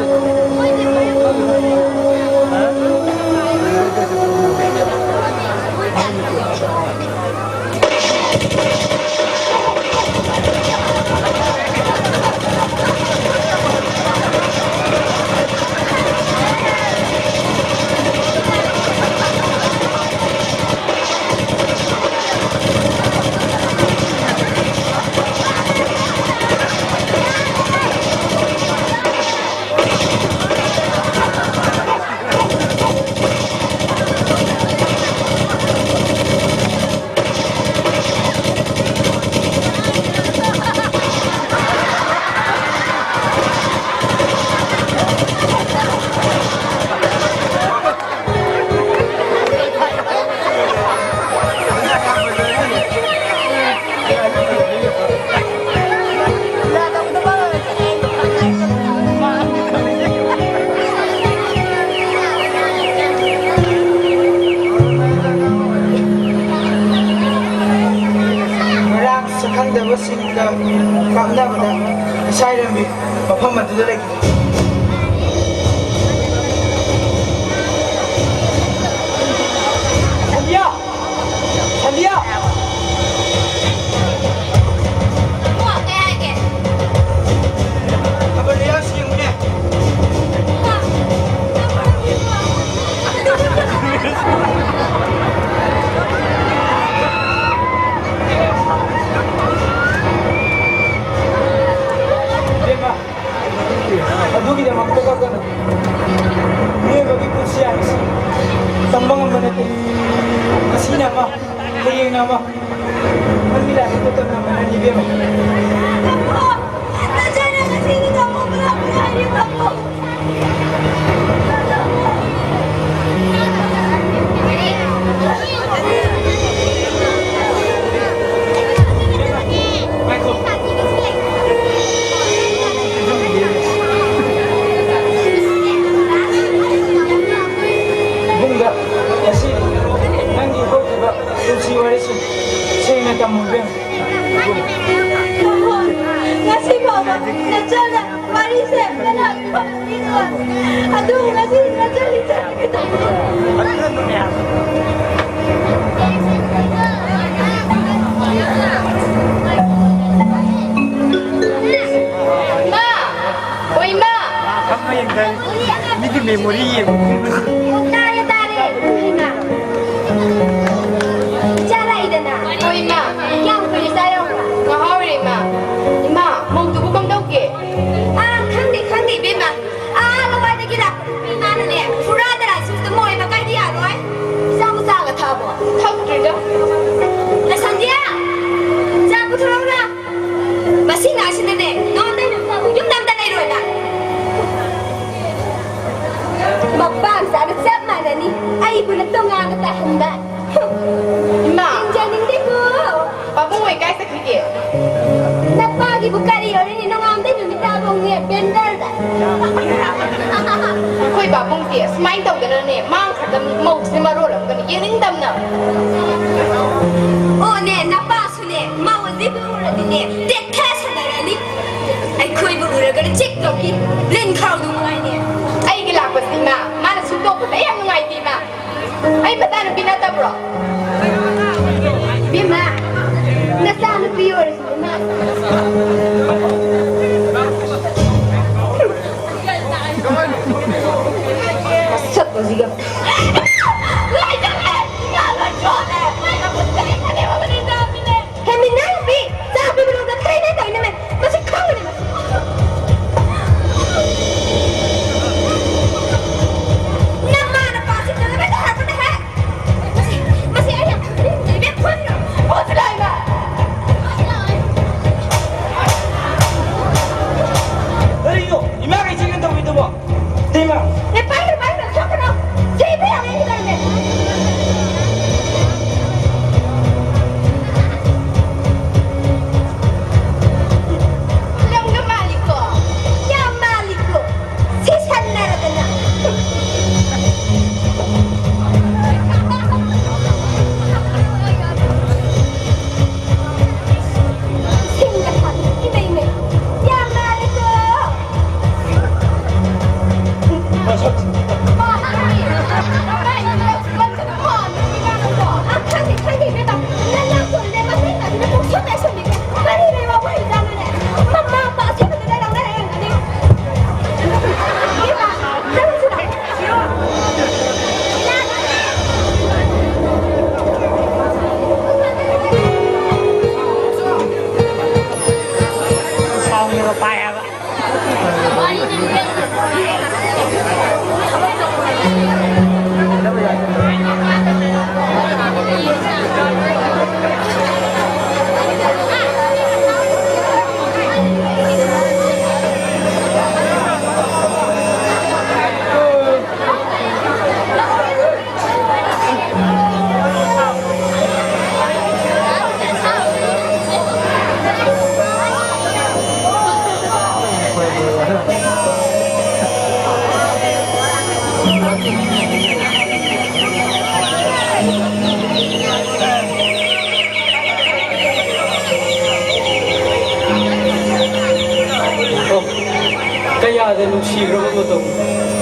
ꯉꯔꯥꯡ ꯁꯛꯈꯪꯗꯕꯁꯤꯡꯒ ꯀꯥꯞꯅꯕꯗ ꯏꯁꯥꯏꯔꯝꯃꯤ ꯃꯐꯝ ꯑꯗꯨꯗ ꯂꯩꯈꯤ꯫ ꯏꯕꯦꯝꯃ, ꯑꯗꯨꯒꯤꯗꯃꯛꯇ ꯀꯞꯀꯅꯨ꯫ ꯃꯤꯑꯣꯏꯕꯒꯤ ꯄꯨꯟꯁꯤ ꯍꯥꯏꯕꯁꯤ ꯇꯝꯕ ꯉꯝꯕ ꯅꯠꯇꯦ꯫ ꯉꯁꯤꯅ ꯑꯃ, ꯍꯌꯦꯡꯅ ꯑꯃ꯫ ꯅꯪꯒꯤ ꯂꯥꯏꯕꯛꯇ ꯇꯝꯂꯝꯕꯅꯅꯤ ꯏꯕꯦꯝꯃ꯫ ꯇꯥꯃꯣ! ꯅꯆꯥꯅ ꯉꯁꯤꯗꯤ ꯇꯥꯃꯣ ꯄꯨꯔꯥ ꯄꯨꯔꯥ ꯍꯥꯏꯔꯦ ꯇꯥꯃꯣ꯫ ꯏꯕꯨꯡꯗ ꯉꯁꯤ ꯅꯪꯒꯤ ꯍꯧꯈꯤꯕ ꯄꯨꯟꯁꯤ ꯋꯥꯔꯤꯁꯤꯡ ꯁꯦꯡꯅ ꯇꯝꯃꯨ ꯏꯕꯦꯝꯃ꯫ ꯉꯁꯤ ꯐꯥꯎꯕ ꯅꯆꯟꯅ ꯋꯥꯔꯤꯁꯦ ꯀꯅꯥꯒꯤ ꯐꯝꯗ ꯂꯤꯗꯕ? ꯑꯗꯨ ꯉꯁꯤ ꯅꯆꯟ ꯂꯤꯆꯠ ꯏꯃꯥ! ꯑꯣ, ꯏꯃꯥ! ꯃꯤꯒꯤ memory ꯌꯦꯡꯉꯨ꯫ ꯇꯥꯔꯦ, ꯇꯥꯔꯦ, ꯏꯃꯥ꯫ ꯏꯆꯥ ꯂꯥꯛꯏꯗꯅ꯫ ꯑꯣ, ꯏꯃꯥ꯫ ꯀꯌꯥꯝ ꯀꯨꯏꯔꯦ ꯏꯆꯥ ꯌꯧꯔꯛꯄ? ꯉꯥꯎꯍꯧꯔꯦ, ꯏꯃꯥ꯫ ꯏꯃꯥ, ꯃꯧꯗꯨꯕꯨ ꯀꯝꯗꯧꯒꯦ? ꯑꯥ, ꯈꯪꯗꯦ, ꯈꯪꯗꯦ, ꯏꯕꯦꯝꯃ꯫ ꯑꯥ, ꯂꯋꯥꯏꯗꯒꯤ ꯂꯥꯛꯄ ꯅꯨꯄꯤ ꯏꯃꯥꯅꯅꯦ, ꯄꯨꯔꯥ ꯗꯔꯥ ꯁꯨꯁꯇ ꯃꯣꯏ ꯃꯀꯥꯏꯗꯤ ꯌꯥꯔꯣꯏ꯫ ꯏꯆꯥꯕꯨ ꯆꯥꯒ ꯊꯛꯑꯕꯣ? ꯊꯛꯇ꯭ꯔꯤꯗ꯫ ꯂꯩꯁꯟꯗꯤ! ꯆꯥ ꯄꯨꯊꯣꯔꯛꯎꯅ꯫ ꯃꯁꯤ ꯉꯥꯛꯁꯤꯅꯅꯦ, ꯅꯉꯣꯟꯗ ꯌꯨꯝꯗ ꯑꯝꯇ ꯂꯩꯔꯣꯏꯕ꯫ ꯃꯄꯥ ꯃꯆꯥꯒ ꯆꯞ ꯃꯥꯟꯅꯅꯤ꯫ ꯑꯩꯕꯨꯅ ꯇꯣꯉꯥꯟꯅ ꯇꯥꯍꯟꯕ꯫ ꯏꯃꯥ! ꯌꯦꯡꯖꯅꯤꯡꯗꯦꯀꯣ꯫ ꯄꯥꯕꯨꯡ ꯍꯣꯏ ꯀꯥꯏ ꯆꯠꯈꯤꯒꯦ? ꯅꯄꯥꯒꯤꯕꯨ ꯀꯔꯤ ꯑꯣꯏꯔꯅꯤ? ꯅꯣꯡꯉꯥꯟꯕꯗꯩ ꯅꯨꯃꯤꯠ ꯇꯥꯕꯧꯅꯦ ꯕꯦꯟꯗꯔꯗ꯫ ꯑꯩꯈꯣꯏ ꯄꯥꯕꯨꯡꯗꯤ ꯑꯁꯨꯃꯥꯏꯅ ꯇꯧꯗꯅꯅꯦ, ꯃꯥꯡꯈ꯭ꯔꯗꯕꯅꯤ ꯃꯧꯁꯤꯅ ꯃꯔꯣꯜ ꯑꯃꯒꯅꯤ, ꯌꯦꯡꯅꯤꯡꯗꯕꯅ꯫ ꯑꯣꯅꯦ, ꯅꯄꯥꯁꯨꯅꯦ, ꯃꯧ ꯑꯁꯤꯕꯨ ꯎꯔꯗꯤꯅꯦ, ꯇꯦꯛꯊ ꯁꯥꯟꯅꯔꯅꯤ꯫ ꯑꯩꯈꯣꯏꯕꯨ ꯎꯔꯒꯅ ꯆꯤꯛ ꯇꯧꯈꯤ, ꯂꯤꯟ ꯈꯥꯎꯗꯨ ꯉꯥꯏꯅꯦ꯫ ꯑꯩꯒꯤ ꯂꯥꯛꯄꯁꯤ ꯏꯃꯥ, ꯃꯥꯅ ꯁꯨꯛꯇꯣꯛꯄꯗ ꯑꯩ ꯌꯥꯝ ꯅꯨꯡꯉꯥꯏꯇꯦ ꯏꯃꯥ꯫ ꯑꯩ ꯃꯆꯥꯅꯨꯄꯤ ꯅꯠꯇꯕ꯭ꯔꯣ? ꯏꯕꯦꯝꯃ, ꯅꯆꯥꯅꯨꯄꯤ ꯑꯣꯏꯔꯁꯨ ꯏꯃꯥ꯫ ꯃꯁꯛ ꯑꯁꯤꯒ꯫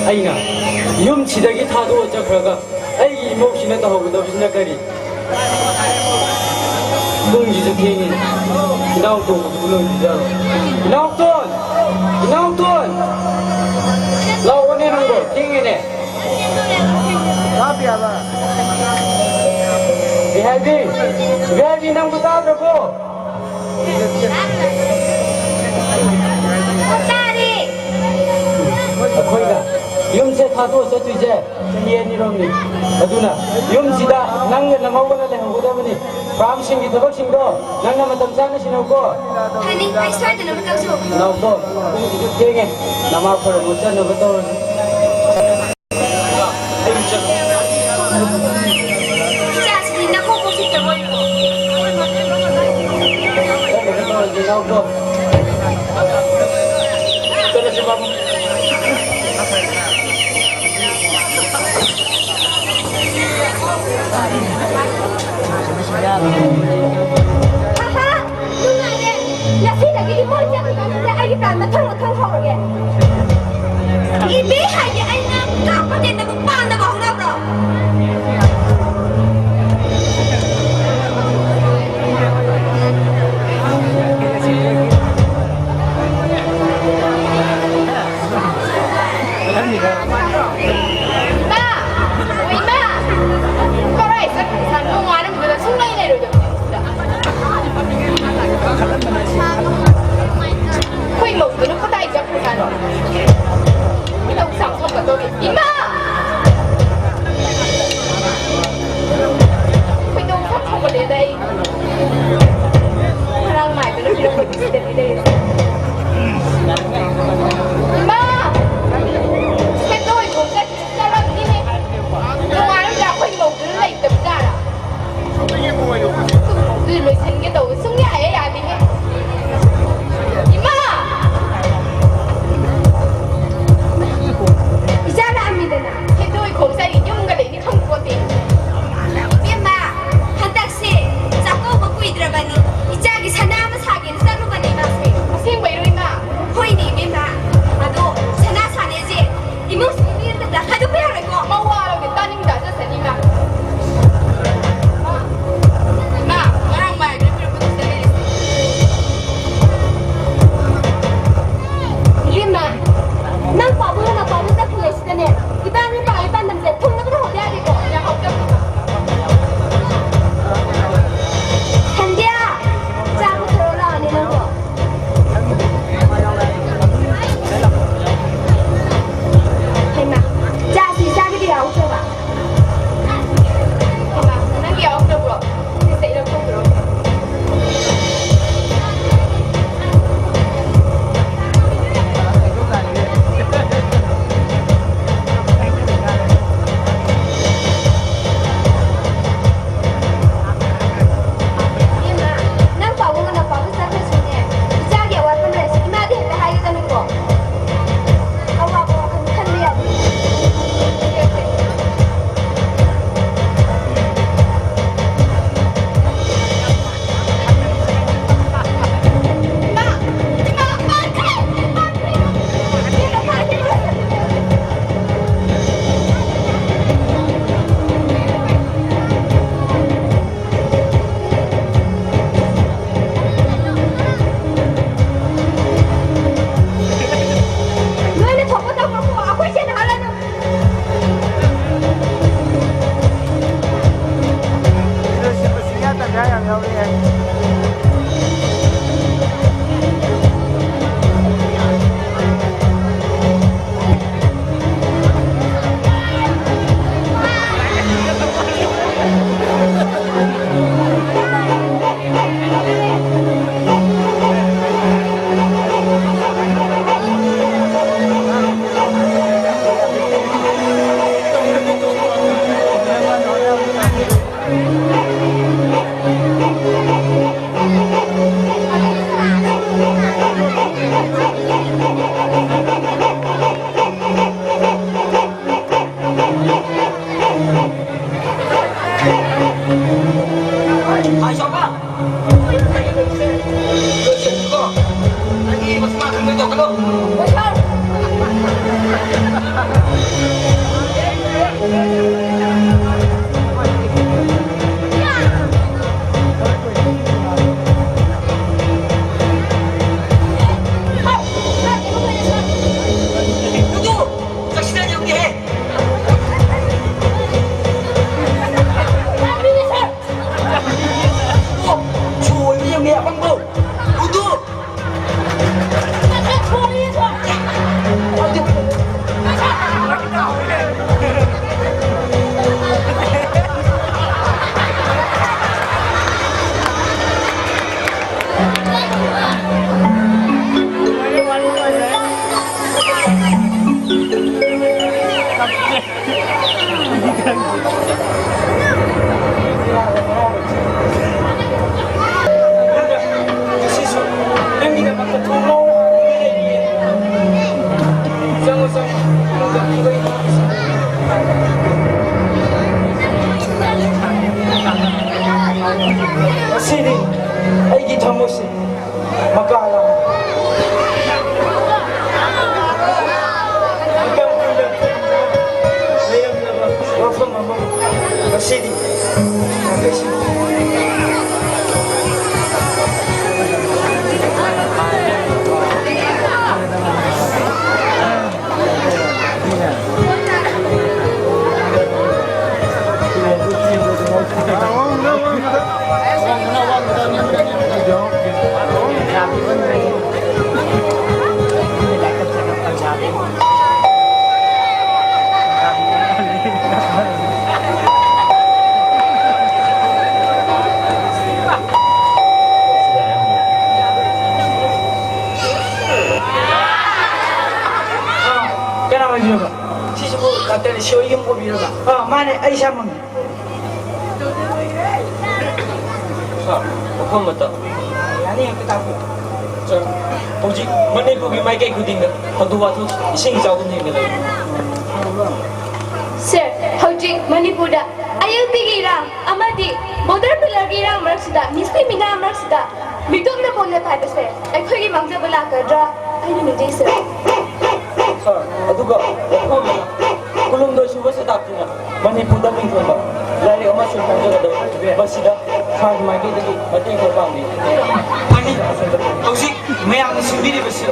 ꯑꯩꯅ ꯌꯨꯝꯁꯤꯗꯒꯤ ꯊꯥꯗꯣꯛꯑ ꯆꯠꯈ꯭ꯔꯒ ꯑꯩꯒꯤ ꯏꯃꯧꯁꯤꯅ ꯇꯧꯍꯧꯒꯗꯕꯁꯤꯅ ꯀꯔꯤ? ꯄꯨꯡꯁꯤꯁꯨ ꯊꯦꯡꯉꯦ꯫ ꯏꯅꯥꯎꯇꯣꯟꯕꯗꯨꯕꯨ ꯂꯣꯏꯗ꯭ꯔꯤꯖꯥꯠꯂꯣ? ꯏꯅꯥꯎꯇꯣꯟ! ꯏꯅꯥꯎꯇꯣꯟ! ꯂꯥꯛꯑꯣꯅꯦ ꯅꯪꯕꯣ, ꯊꯦꯡꯉꯦꯅꯦ꯫ ꯕꯤꯍꯥꯏꯕꯤ! ꯕꯤꯍꯥꯏꯕꯤ, ꯅꯪꯕꯨ ꯇꯥꯗ꯭ꯔꯕꯣ? ꯇꯥꯔꯦ꯫ ꯑꯩꯈꯣꯏꯅ ꯌꯨꯝꯁꯦ ꯊꯥꯗꯣꯛꯑ ꯆꯠꯇꯣꯏꯁꯦ ꯆꯍꯤ ꯑꯅꯤꯔꯣꯝꯅꯤ꯫ ꯑꯗꯨꯅ ꯌꯨꯝꯁꯤꯗ ꯅꯪꯒ ꯅꯃꯧꯒꯅ ꯂꯩꯍꯧꯒꯗꯕꯅꯤ꯫ ꯐꯥꯔꯝꯁꯤꯡꯒꯤ ꯊꯕꯛꯁꯤꯡꯗꯣ ꯅꯪꯅ ꯃꯇꯝ ꯆꯥꯅ ꯁꯤꯟꯅꯧꯀꯣ꯫ ꯐꯅꯤ, ꯑꯩ ꯁꯣꯏꯗꯅꯕ ꯇꯧꯖꯧ꯫ ꯅꯥꯎꯇꯣꯟ, ꯄꯨꯡꯁꯤꯁꯨ ꯊꯦꯡꯉꯦ꯫ ꯅꯃꯥ ꯈꯣꯏꯔꯝꯕ ꯆꯠꯅꯕ ꯇꯧꯔꯁꯤ꯫ ꯏꯆꯥꯁꯤꯗꯤ ꯅꯀꯣꯛ ꯀꯣꯛꯁꯤꯠꯇꯕ ꯑꯣꯏꯔꯕꯣ? ꯆꯠꯅꯕ ꯇꯧꯔꯁꯤ, ꯅꯥꯎꯇꯣꯟ꯫ ꯆꯠꯂꯁꯤ, ꯕꯥꯕꯨ꯫ ꯍꯥꯍꯥ! ꯅꯨꯡꯉꯥꯏꯔꯦ! ꯉꯁꯤꯗꯒꯤꯗꯤ ꯃꯣꯏ ꯆꯠꯈ꯭ꯔꯀꯥꯟꯗ ꯑꯩꯒꯤ ꯄ꯭ꯂꯥꯟ ꯃꯊꯪ ꯃꯊꯪ ꯍꯧꯔꯒꯦ꯫ ꯏꯕꯦ ꯍꯥꯏꯗꯤ ꯑꯩꯅ ꯀꯥꯞꯄ ꯇꯦꯟꯗꯕ ꯄꯥꯝꯗꯕ ꯍꯧꯅꯕ꯭ꯔꯣ? ꯏꯃꯥ! ꯏꯃꯥ! ꯀꯔꯥꯏ ꯆꯠꯈ꯭ꯔꯖꯥꯠꯅꯣ? ꯅꯣꯡꯉꯥꯟꯕꯗ ꯁꯨꯡꯂꯩ ꯂꯩꯔꯣꯏꯗꯕꯅꯤ ꯁꯤꯗ꯫ ꯑꯩꯈꯣꯏ ꯃꯧꯗꯨꯅ ꯁꯤꯅꯤ ꯑꯩꯒꯤ ꯊꯃꯣꯏꯁꯦ ꯃꯀꯥ ꯂꯥꯝ ꯃꯇꯝ ꯀꯨꯏꯅ ꯂꯩꯔꯝꯂꯕ ꯋꯥꯐꯝ ꯑꯃ ꯉꯁꯤꯗꯤ ꯉꯥꯡꯅꯁꯤ꯫ ꯀꯅꯥ ꯑꯣꯏꯕꯤꯔꯕ? ꯁꯤꯁꯤꯕꯨ ꯗꯥꯛꯇꯔ ꯏꯁꯣꯔ ꯌꯨꯝ ꯑꯣꯏꯕꯤꯔꯕ? ꯑꯥ, ꯃꯥꯅꯦ, ꯑꯩ ꯏꯁꯥꯃꯛꯅꯤ꯫ ꯁꯥꯔ, ꯋꯥꯐꯝ ꯑꯃꯇ꯫ ꯌꯥꯅꯤ, ꯍꯦꯛꯇ ꯇꯥꯛꯄꯤꯌꯨ꯫ ꯁꯥꯔ, ꯍꯧꯖꯤꯛ ꯃꯅꯤꯄꯨꯔꯒꯤ ꯃꯥꯏꯀꯩ ꯈꯨꯗꯤꯡꯗ ꯊꯧꯗꯣꯛ ꯋꯥꯊꯣꯛ ꯏꯁꯤꯡ ꯏꯆꯥꯎꯒꯨꯝ ꯊꯦꯡꯅꯔꯦ꯫ ꯁꯥꯔ, ꯍꯧꯖꯤꯛ ꯃꯅꯤꯄꯨꯔꯗ ꯑꯌꯦꯜꯄꯤꯒꯤ ꯏꯔꯥꯡ ꯑꯃꯗꯤ ꯕꯣꯔꯗꯔ ꯄꯤꯂꯔꯒꯤ ꯏꯔꯥꯡ ꯃꯔꯛꯁꯤꯗ ꯃꯤꯁꯤ ꯃꯤꯅꯥ ꯃꯔꯛꯁꯤꯗ ꯃꯤꯇꯣꯞꯅ ꯄꯣꯟꯅ ꯇꯥꯏꯕꯁꯦ ꯑꯩꯈꯣꯏꯒꯤ ꯃꯥꯡꯖꯕ ꯂꯥꯛꯀꯗ꯭ꯔꯥ ꯍꯥꯏꯅ ꯅꯤꯡꯖꯩ, ꯁꯥꯔ꯫ ꯁꯥꯔ, ꯑꯗꯨꯒ ꯋꯥꯐꯝ ꯑꯃ, ꯀꯨꯟꯍꯨꯝꯗꯣꯏ ꯁꯨꯕ ꯁꯇꯥꯕꯗꯤꯅ ꯃꯅꯤꯄꯨꯔꯗ ꯃꯤꯡꯊꯣꯟꯕ ꯂꯥꯏꯔꯤꯛ ꯑꯃꯁꯨ ꯐꯣꯡꯖꯒꯗꯧꯔꯤ꯫ ꯃꯁꯤꯗ ꯁꯥꯔꯒꯤ ꯃꯥꯏꯀꯩꯗꯒꯤ ꯃꯇꯦꯡ ꯈꯔ ꯄꯥꯡꯕꯤꯌꯨ꯫ ꯐꯅꯤ, ꯍꯧꯖꯤꯛ ꯃꯌꯥꯝꯅ ꯁꯤꯟꯕꯤꯔꯤꯕꯁꯤ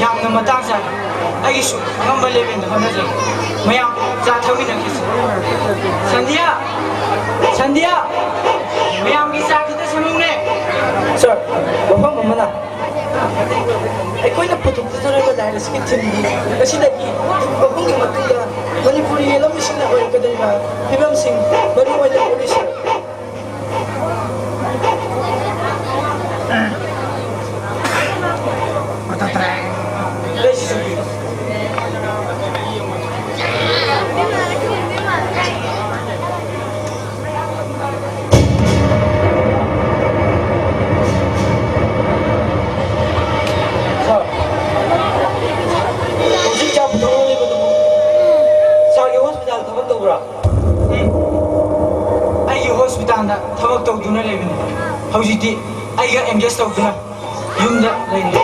ꯌꯥꯝꯅ ꯃꯇꯥꯡ ꯆꯥꯏ꯫ ꯑꯩꯒꯤꯁꯨ ꯑꯉꯝꯕ ꯂꯦꯚꯦꯜꯗ ꯍꯣꯠꯅꯖꯒꯦ꯫ ꯃꯌꯥꯝ ꯆꯥ ꯊꯛꯃꯤꯟꯅꯈꯤꯁꯤ꯫ ꯁꯟꯙ꯭ꯌꯥ! ꯁꯟꯙ꯭ꯌꯥ! ꯃꯌꯥꯝꯒꯤ ꯆꯥ ꯈꯤꯇ ꯁꯦꯝꯃꯛꯎꯅꯦ꯫ ꯁꯥꯔ, ꯋꯥꯐꯝ ꯑꯃꯅ ꯑꯩꯈꯣꯏꯅ ꯄꯨꯊꯣꯛꯆꯔꯕ ꯂꯥꯏꯔꯤꯛ ꯑꯁꯤꯒꯤ ꯊꯤꯝꯗꯤ ꯉꯁꯤꯗꯒꯤ ꯊꯥ ꯑꯍꯨꯝꯒꯤ ꯃꯇꯨꯡꯗ ꯃꯅꯤꯄꯨꯔꯤ ꯌꯦꯜꯍꯧꯃꯤꯁꯤꯡꯅ ꯑꯣꯏꯔꯛꯀꯗꯧꯔꯤꯕ ꯐꯤꯕꯝꯁꯤꯡ ꯃꯔꯨ ꯑꯣꯏꯅ ꯎꯠꯂꯤ, ꯁꯥꯔ꯫ ꯁꯥꯔ, ꯍꯧꯖꯤꯛ ꯆꯥ ꯄꯨꯊꯣꯛꯂꯤꯕꯗꯨꯕꯨ ꯁꯥꯔꯒꯤ ꯍꯣꯁꯄꯤꯇꯥꯜ ꯊꯕꯛ ꯇꯧꯕ꯭ꯔꯥ? ꯎꯝ, ꯑꯩꯒꯤ ꯍꯣꯁꯄꯤꯇꯥꯜꯗ ꯊꯕꯛ ꯇꯧꯗꯨꯅ ꯂꯩꯕꯅꯤ꯫ ꯍꯧꯖꯤꯛꯇꯤ ꯑꯩꯒ ꯑꯦꯡꯒꯦꯖ ꯇꯧꯗꯨꯅ ꯌꯨꯝꯗ ꯂꯩꯔꯤ꯫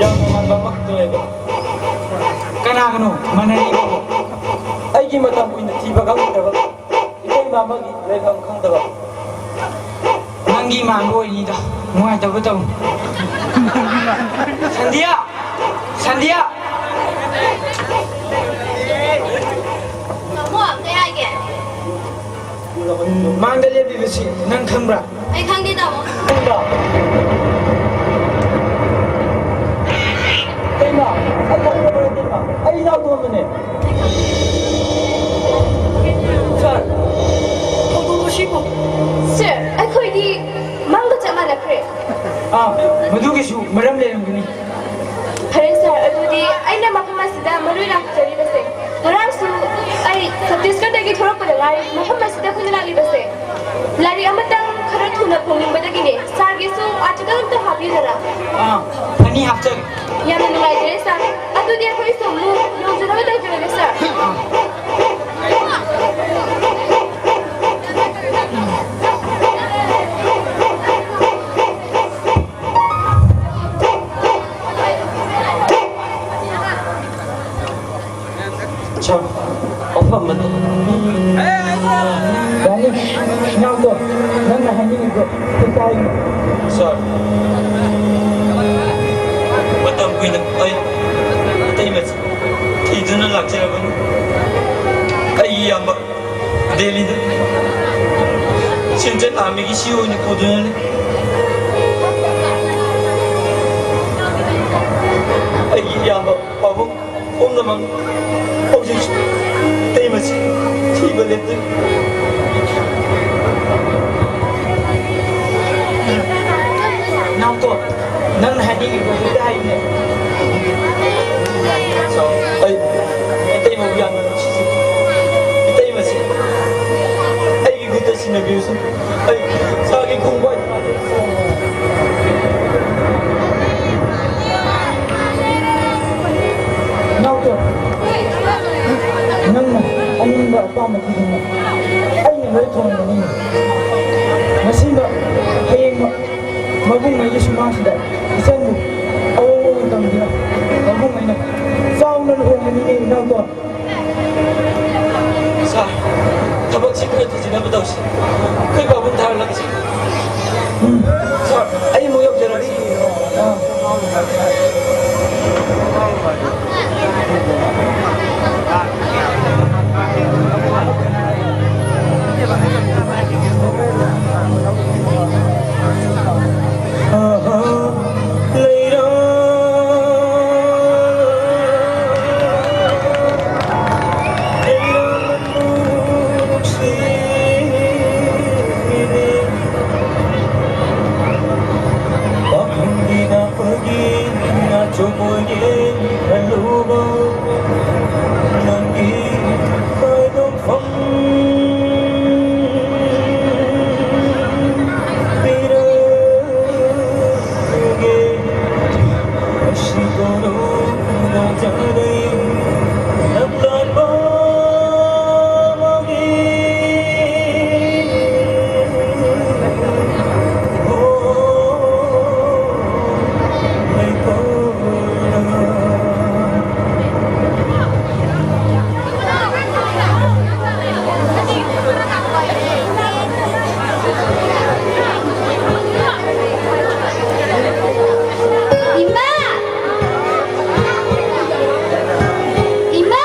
ꯌꯥꯝ ꯅꯨꯡꯉꯥꯏꯕ ꯑꯃꯈꯛꯇ ꯂꯩꯕ꯫ ꯀꯅꯥꯒꯅꯣ ꯃꯥꯟꯅꯔꯤꯕꯣ? ꯑꯩꯒꯤ ꯃꯇꯝ ꯀꯨꯏꯅ ꯊꯤꯕ ꯈꯪꯗ꯭ꯔꯕ ꯏꯇꯩꯃ ꯑꯃꯒꯤ ꯂꯩꯐꯝ ꯈꯪꯗꯕ꯫ ꯅꯪꯒꯤ ꯃꯥꯟꯕ ꯑꯣꯏꯅꯤꯗ, ꯅꯨꯡꯉꯥꯏꯇꯕ ꯇꯧꯅꯨ꯫ ꯁꯟꯙꯤꯌꯥ! ꯁꯟꯙꯤꯌꯥ! ꯇꯥꯃꯣ, ꯀꯩ ꯍꯥꯏꯒꯦ? ꯎꯝ, ꯃꯥꯡꯗ ꯂꯦꯞꯂꯤꯕꯁꯤ ꯅꯪ ꯈꯪꯕ꯭ꯔꯥ? ꯑꯩ ꯈꯪꯗꯦ, ꯇꯥꯃꯣ꯫ ꯈꯪꯕ꯭ꯔꯥ? ꯀꯩꯅꯣ? ꯑꯩ ꯈꯪꯗꯕ꯭ꯔꯥ, ꯀꯩꯅꯣ? ꯑꯩ ꯏꯅꯥꯎ ꯇꯣꯝꯕꯅꯦ꯫ ꯁꯥꯔ, ꯊꯧꯗꯣꯛ ꯑꯁꯤꯕꯨ? ꯁꯥꯔ, ꯑꯩꯈꯣꯏꯗꯤ ꯃꯪꯒ ꯆꯞ ꯃꯥꯟꯅꯈ꯭ꯔꯦ꯫ ꯑꯥ, ꯃꯗꯨꯒꯤꯁꯨ ꯃꯔꯝ ꯂꯩꯔꯝꯒꯅꯤ꯫ ꯐꯔꯦ ꯁꯥꯔ, ꯑꯗꯨꯗꯤ ꯑꯩꯅ ꯃꯐꯝ ꯑꯁꯤꯗ ꯃꯔꯨ ꯑꯣꯏꯅ ꯍꯪꯖꯔꯤꯕꯁꯦ, ꯉꯔꯥꯡꯁꯨ ꯑꯩ ꯁꯠꯇꯤꯁꯒꯔꯗꯒꯤ ꯊꯣꯔꯛꯄꯗ ꯉꯥꯏꯔꯤ ꯃꯐꯝ ꯑꯁꯤꯗ ꯑꯩꯈꯣꯏꯅ ꯂꯥꯛꯂꯤꯕꯁꯦ꯫ ꯂꯥꯏꯔꯤꯛ ꯑꯃꯇꯪ ꯈꯔ ꯊꯨꯅ ꯐꯣꯡꯅꯤꯡꯕꯗꯒꯤꯅꯦ꯫ ꯁꯥꯔꯒꯤꯁꯨ ꯑꯥꯔꯇꯤꯀꯜ ꯑꯝꯇ ꯍꯥꯞꯄꯤꯌꯨꯗꯅ꯫ ꯑꯥ, ꯑꯅꯤ ꯍꯥꯞꯆꯒꯦ꯫ ꯌꯥꯝꯅ ꯅꯨꯡꯉꯥꯏꯖꯔꯦ ꯁꯥꯔ꯫ ꯑꯗꯨꯗꯤ ꯑꯩꯈꯣꯏꯁꯨ ꯑꯃꯨꯛ ꯌꯧꯖꯅꯕ ꯇꯧꯖꯔꯒꯦ ꯁꯥꯔ꯫ ꯁꯥꯔ, ꯑꯣꯐꯝ ꯑꯗꯨ꯫ ꯗꯥꯅꯤꯁ, ꯏꯅꯥꯎꯇꯣ, ꯅꯪꯅ ꯍꯥꯏꯅꯤꯡꯉꯤꯗꯣ ꯑꯩ ꯇꯥꯏ꯫ ꯁꯥꯔ, ꯃꯇꯝ ꯀꯨꯏꯅ ꯑꯩ ꯑꯇꯩ ꯃꯆꯤ ꯊꯤꯗꯨꯅ ꯂꯥꯛꯆꯔꯕꯅꯤ꯫ ꯑꯩꯒꯤ ꯏꯌꯥꯝꯕ ꯗꯦꯜꯂꯤꯗ ꯁꯦꯟꯇ꯭ꯔꯦꯜ ꯑꯥꯔꯃꯤꯒꯤ ꯁꯤ ꯑꯣꯏꯅ ꯄꯨꯗꯨꯅ ꯂꯩ꯫ ꯑꯩꯒꯤ ꯏꯌꯥꯝꯕ ꯄꯥꯕꯨꯡ ꯄꯨꯝꯅꯃꯛ ꯍꯧꯖꯤꯛꯁꯨ ꯑꯇꯩ ꯃꯁꯤ ꯊꯤꯕ ꯂꯦꯞꯇ꯭ꯔꯤ꯫ ꯅꯥꯎꯇꯣ, ꯅꯪꯅ ꯍꯥꯏꯅꯤꯡꯉꯤꯕ ꯍꯦꯛꯇ ꯍꯥꯏꯌꯨꯅꯦ꯫ ꯑꯩ ꯏꯇꯩꯃꯕꯨ ꯌꯥꯝꯅ ꯅꯨꯡꯁꯤꯖꯩ꯫ ꯏꯇꯩꯃꯁꯦ ꯑꯩꯒꯤ ꯈꯨꯠꯇ ꯁꯤꯟꯅꯕꯤꯌꯨꯁꯦ꯫ ꯑꯩ ꯏꯁꯥꯒꯤ ꯈꯣꯡꯕꯥꯟ ꯊꯕꯛꯁꯤ ꯈꯔ ꯊꯨꯖꯤꯟꯅꯕ ꯇꯧꯁꯤ꯫ ꯑꯩꯈꯣꯏ ꯄꯥꯕꯨꯡ ꯊꯥꯔꯣ ꯂꯥꯛꯁꯤ꯫ ꯎꯝ꯫ ꯁꯥꯔ, ꯑꯩ ꯑꯃꯨꯛ ꯌꯧꯖꯔꯛꯑꯒꯦ꯫ ꯏꯃꯥ! ꯏꯃꯥ!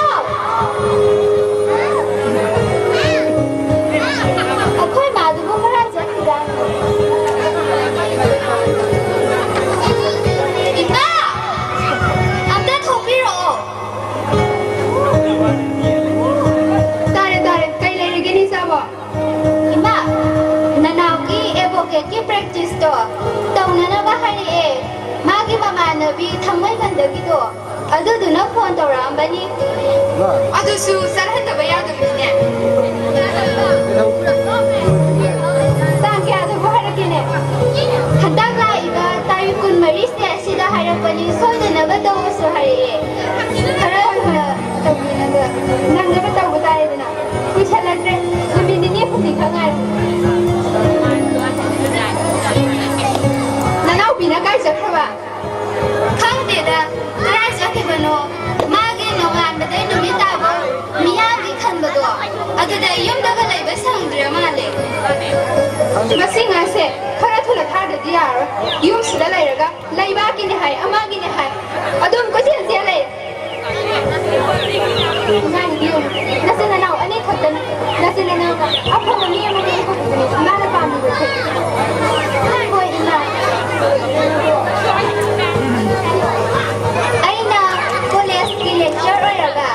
ꯑꯩꯈꯣꯏ ꯃꯥꯗꯨꯕꯨ ꯀꯔꯥꯏ ꯆꯠꯈꯤꯖꯥꯠꯅꯣ? ꯏꯃꯥ! ꯑꯝꯇ ꯊꯣꯛꯄꯤꯔꯛꯑꯣ꯫ ꯇꯥꯔꯦ, ꯇꯥꯔꯦ꯫ ꯀꯩ ꯂꯩꯔꯒꯦ, ꯏꯆꯥꯕꯣ? ꯏꯃꯥ, ꯅꯅꯥꯎꯒꯤ ꯑꯦꯗꯚꯣꯀꯦꯠꯀꯤ ꯄ꯭ꯔꯦꯛꯇꯤꯁꯇꯣ ꯇꯧꯅꯅꯕ ꯍꯥꯏꯔꯛꯑꯦ꯫ ꯃꯥꯒꯤ ꯃꯃꯥꯟꯅꯕꯤ ꯊꯥꯡꯃꯩꯕꯟꯗꯒꯤꯗꯣ, ꯑꯗꯨꯗꯨꯅ ꯐꯣꯟ ꯇꯧꯔꯛꯑꯝꯕꯅꯤ꯫ ꯑꯗꯨꯁꯨ ꯆꯠꯍꯟꯗꯕ ꯌꯥꯗꯕꯅꯤꯅꯦ꯫ ꯇꯥꯡ ꯀꯌꯥꯗꯕꯨ ꯍꯥꯏꯔꯛꯀꯦꯅꯦ? ꯍꯟꯗꯛ ꯂꯥꯛꯏꯕ ꯇꯥꯔꯤꯛ ꯀꯨꯟꯃꯔꯤꯁꯦ ꯁꯤꯗ ꯍꯥꯏꯔꯛꯄꯅꯤ, ꯁꯣꯏꯗꯅꯕ ꯇꯧꯕꯁꯨ ꯍꯥꯏꯔꯛꯑꯦ꯫ ꯈꯔ ꯊꯨꯅ ꯇꯧꯕꯤꯅꯕ, ꯅꯪꯅꯕ ꯇꯧꯕ ꯇꯥꯔꯦꯗꯅ꯫ ꯀꯨꯏꯁꯜꯂꯛꯇ꯭ꯔꯦ, ꯅꯨꯃꯤꯠ ꯅꯤꯅꯤ ꯍꯨꯝꯅꯤ ꯈꯛ ꯉꯥꯏꯔꯦ꯫ ꯅꯅꯥꯎꯄꯤꯅ ꯀꯥꯏ ꯆꯠꯈ꯭ꯔꯕ? ꯈꯪꯗꯦꯗ, ꯀꯗꯥꯏ ꯆꯠꯈꯤꯕꯅꯣ? ꯃꯥꯒꯤ ꯅꯣꯡꯉꯥꯟꯕꯗꯩ ꯅꯨꯃꯤꯠ ꯇꯥꯕ ꯃꯤꯌꯥꯝꯒꯤ ꯈꯟꯕꯗꯣ, ꯃꯁꯤ ꯉꯥꯁꯦ ꯈꯔ ꯊꯨꯅ ꯊꯥꯗ꯭ꯔꯗꯤ ꯌꯥꯔꯔꯣꯏ꯫ ꯌꯨꯝꯁꯤꯗ ꯂꯩꯔꯒ ꯂꯩꯕꯥꯛꯀꯤꯅꯦ ꯍꯥꯏ, ꯑꯃꯒꯤꯅꯦ ꯍꯥꯏ, ꯑꯗꯨꯝ ꯀꯣꯏꯆꯦꯟ ꯆꯦꯜ ꯂꯩ꯫ ꯏꯃꯥꯒꯤꯗꯤ ꯌꯦꯡꯉꯨ, ꯅꯆꯤꯟ ꯅꯅꯥꯎ ꯑꯅꯤ ꯈꯛꯇꯅꯤ꯫ ꯅꯆꯤꯟ ꯅꯅꯥꯎꯅ ꯑꯐꯕ ꯃꯤ ꯑꯃ ꯂꯩꯍꯧꯕꯗꯨꯅꯤ ꯏꯃꯥꯅ ꯄꯥꯝꯃꯤꯕꯁꯦ꯫ ꯍꯣꯏ, ꯏꯃꯥ꯫ ꯑꯩꯅ ꯀꯣꯂꯦꯖꯀꯤ lecturer ꯑꯣꯏꯔꯒ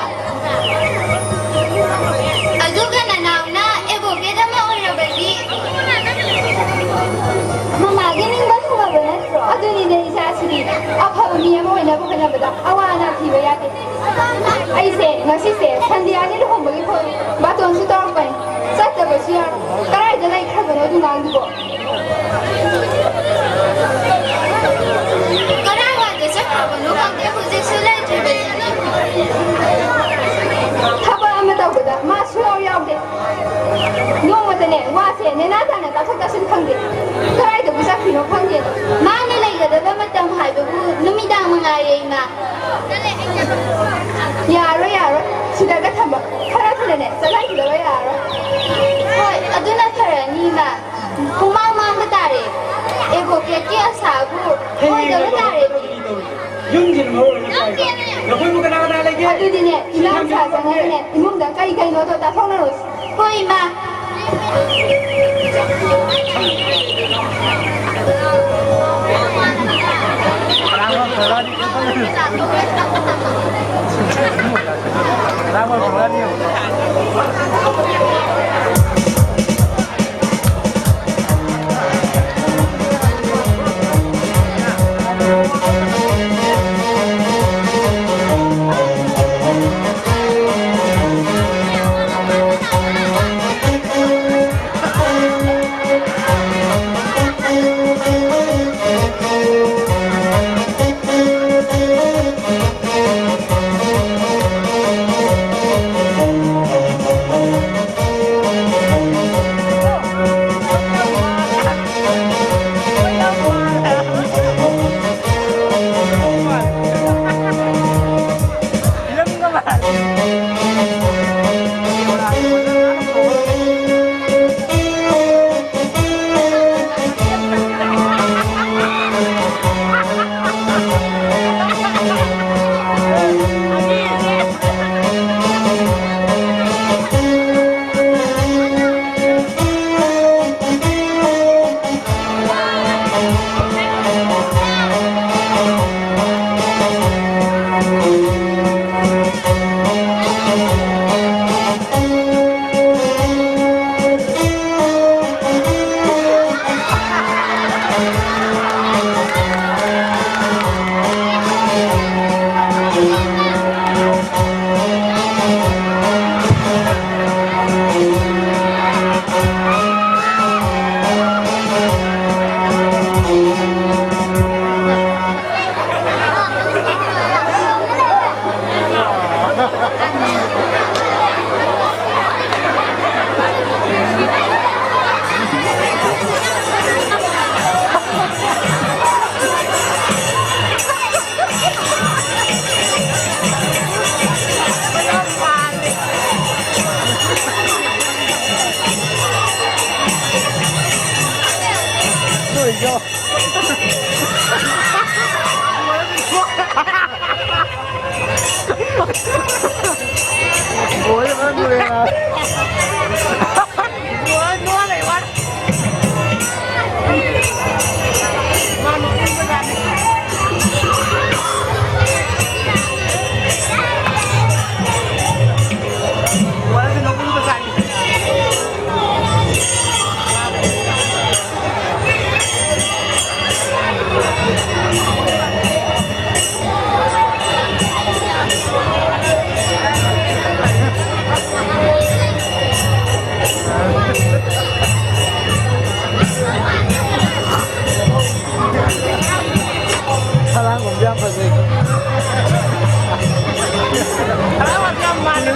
ꯑꯗꯨꯒ ꯅꯅꯥꯎꯅ advocate ꯑꯃ ꯑꯣꯏꯔꯕꯗꯤ ꯃꯃꯥꯒꯤ ꯅꯤꯡꯕ ꯊꯨꯡꯉꯕ ꯅꯠꯇ꯭ꯔꯣ? ꯑꯗꯨꯅꯤꯅꯦ ꯏꯆꯥꯁꯤꯗꯤ꯫ ꯑꯐꯕ ꯃꯤ ꯑꯃ ꯑꯣꯏꯅꯕ ꯍꯣꯠꯅꯕꯗ ꯑꯋꯥ ꯑꯅꯥ ꯊꯤꯕ ꯌꯥꯗꯦ꯫ ꯑꯩꯁꯦ ꯉꯁꯤꯁꯦ ꯁꯟꯗꯤꯌꯥꯒꯤ ꯂꯨꯍꯣꯡꯕꯒꯤ ꯈꯣ-, ꯕꯥꯇꯣꯟꯁꯨ ꯇꯧꯔꯛꯄꯅꯤ꯫ ꯆꯠꯇꯕꯁꯨ ꯌꯥꯔꯣꯏ꯫ ꯀꯗꯥꯏꯗ ꯂꯩꯈ꯭ꯔꯕꯅꯣ ꯑꯗꯨ ꯉꯥꯡꯗꯨꯕꯣ? ꯀꯗꯥꯏꯋꯥꯏꯗ ꯆꯠꯈ꯭ꯔꯕꯅꯣ ꯈꯪꯗꯦ, ꯍꯧꯖꯤꯛꯁꯨ ꯂꯩꯇ꯭ꯔꯤꯕꯁꯤꯅꯤ꯫ ꯊꯕꯛ ꯑꯃ ꯇꯧꯕꯗ ꯃꯥ ꯁꯨꯡꯌꯥꯎ ꯌꯥꯎꯗꯦ꯫ ꯅꯣꯡꯃꯇꯅꯦ, ꯋꯥꯁꯦ ꯅꯦꯅꯥ ꯇꯥꯅ ꯇꯥꯊꯣꯛ ꯇꯥꯁꯤꯟ ꯈꯪꯗꯦ꯫ ꯀꯗꯥꯏꯗꯕꯨ ꯆꯠꯈ꯭ꯔꯤꯅꯣ ꯈꯪꯗꯦ꯫ ꯃꯥꯅ ꯂꯩꯒꯗꯕ ꯃꯇꯝ ꯍꯥꯏꯕꯕꯨ ꯅꯨꯃꯤꯗꯥꯡ ꯃꯉꯥꯏꯔꯦ, ꯏꯃꯥ꯫ ꯌꯥꯔꯣꯏ, ꯌꯥꯔꯣꯏ꯫ ꯁꯤꯗꯒ ꯊꯝꯕ꯫ ꯈꯔ ꯊꯨꯅꯅꯦ, ꯆꯠꯍꯟꯈꯤꯗꯕ ꯌꯥꯔꯣꯏ꯫ ꯍꯣꯏ, ꯑꯗꯨꯅ ꯐꯔꯅꯤ, ꯏꯃꯥ꯫ ꯄꯨꯡꯃꯥꯡ ꯃꯥꯡꯕ ꯇꯥꯔꯦ꯫ Advocateꯀꯤ ꯑꯁꯥꯕꯨ ꯍꯦ, ꯍꯦ, ꯑꯣꯏꯗꯕ ꯇꯥꯔꯦ꯫ ꯌꯨꯝꯁꯤꯅ ꯃꯔꯨ ꯑꯣꯏꯅ ꯆꯥꯏꯕ꯫ ꯅꯈꯣꯏꯕꯨ ꯀꯅꯥ ꯀꯅꯥ ꯂꯩꯒꯦ? ꯑꯗꯨꯗꯤꯅꯦ, ꯏꯃꯥ ꯁꯥ ꯆꯪꯉꯒꯅꯦ, ꯏꯃꯨꯡꯗ ꯀꯔꯤ ꯀꯔꯤꯅꯣꯗꯣ ꯇꯥꯊꯣꯛꯅꯔꯣꯏ꯫ ꯍꯣꯏ, ꯏꯃꯥ꯫ ꯂꯣꯏꯔꯦ, ꯂꯣꯏꯔꯦ꯫ ꯁꯂꯥꯝꯒꯨꯝꯕ ꯌꯥꯝ ꯐꯖꯩ꯫ ꯁꯂꯥꯝꯒꯨꯝꯕ ꯌꯥꯝ ꯃꯥꯜꯂꯦ꯫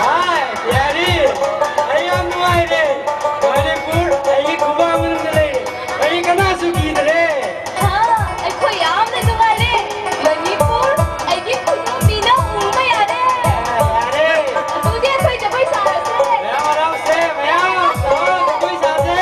ꯍꯥꯏ, ꯌꯥꯔꯤ꯫ ꯑꯩ ꯌꯥꯝ ꯅꯨꯡꯉꯥꯏꯔꯦ꯫ ꯃꯅꯤꯄꯨꯔ ꯑꯩꯒꯤ ꯈꯨꯕꯥꯛ ꯃꯅꯨꯡꯗ ꯂꯩꯔꯦ꯫ ꯑꯩ ꯀꯅꯥꯁꯨ ꯀꯤꯗ꯭ꯔꯦ꯫ ꯍꯥ, ꯑꯩꯈꯣꯏ ꯌꯥꯝꯅ ꯅꯨꯡꯉꯥꯏꯔꯦ꯫ ꯃꯅꯤꯄꯨꯔ ꯑꯩꯒꯤ ꯈꯨꯗꯣꯝꯕꯤꯅ ꯎꯕ ꯌꯥꯔꯦ꯫ ꯌꯥꯔꯦ꯫ ꯑꯗꯨꯗꯤ ꯑꯩꯈꯣꯏ ꯖꯒꯣꯏ ꯁꯥꯔꯁꯦ꯫ ꯃꯌꯥꯝ ꯍꯔꯥꯎꯁꯦ, ꯃꯌꯥꯝ꯫ ꯍꯣꯏ, ꯖꯒꯣꯏ ꯁꯥꯁꯦ꯫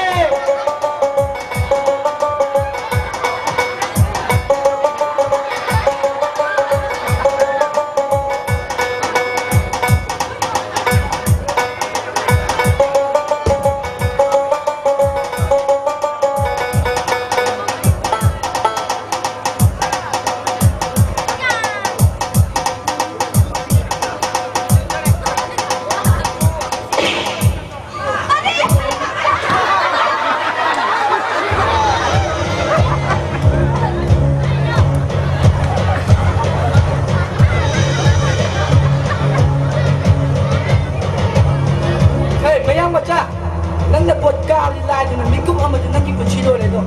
ꯍꯦ, ꯃꯌꯥꯡ ꯃꯆꯥ, ꯅꯪꯅ ꯕꯣꯠ ꯀꯥꯕꯗꯤ ꯂꯥꯏꯗꯅ, ꯃꯤꯀꯨꯞ ꯑꯃꯗ ꯅꯪꯒꯤ ꯄꯨꯟꯁꯤ ꯂꯣꯏꯔꯦ ꯑꯗꯣ꯫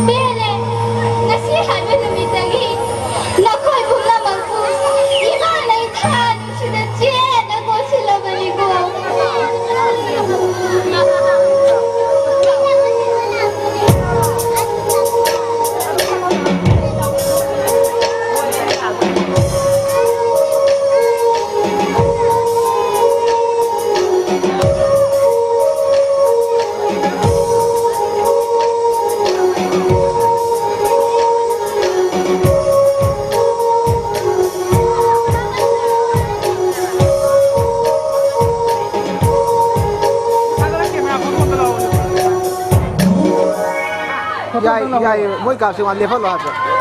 ꯄꯦꯜꯂꯦ꯫ ꯉꯁꯤ ꯍꯥꯏꯕ ꯅꯨꯃꯤꯠꯇꯒꯤ ꯅꯈꯣꯏ ꯄꯨꯝꯅꯃꯛꯄꯨ ꯏꯃꯥꯅ ꯏꯆꯥ ꯅꯨꯡꯁꯤꯅ ꯆꯦꯠꯅ ꯀꯣꯠꯁꯤꯜꯂꯕꯅꯤꯀꯣ꯫ ꯌꯥꯏ, ꯌꯥꯏ, ꯃꯣꯏ ꯀꯥꯞꯁꯦ ꯋꯥꯟ ꯂꯦꯞꯍꯜꯂꯣ ꯍꯥꯏꯕ꯫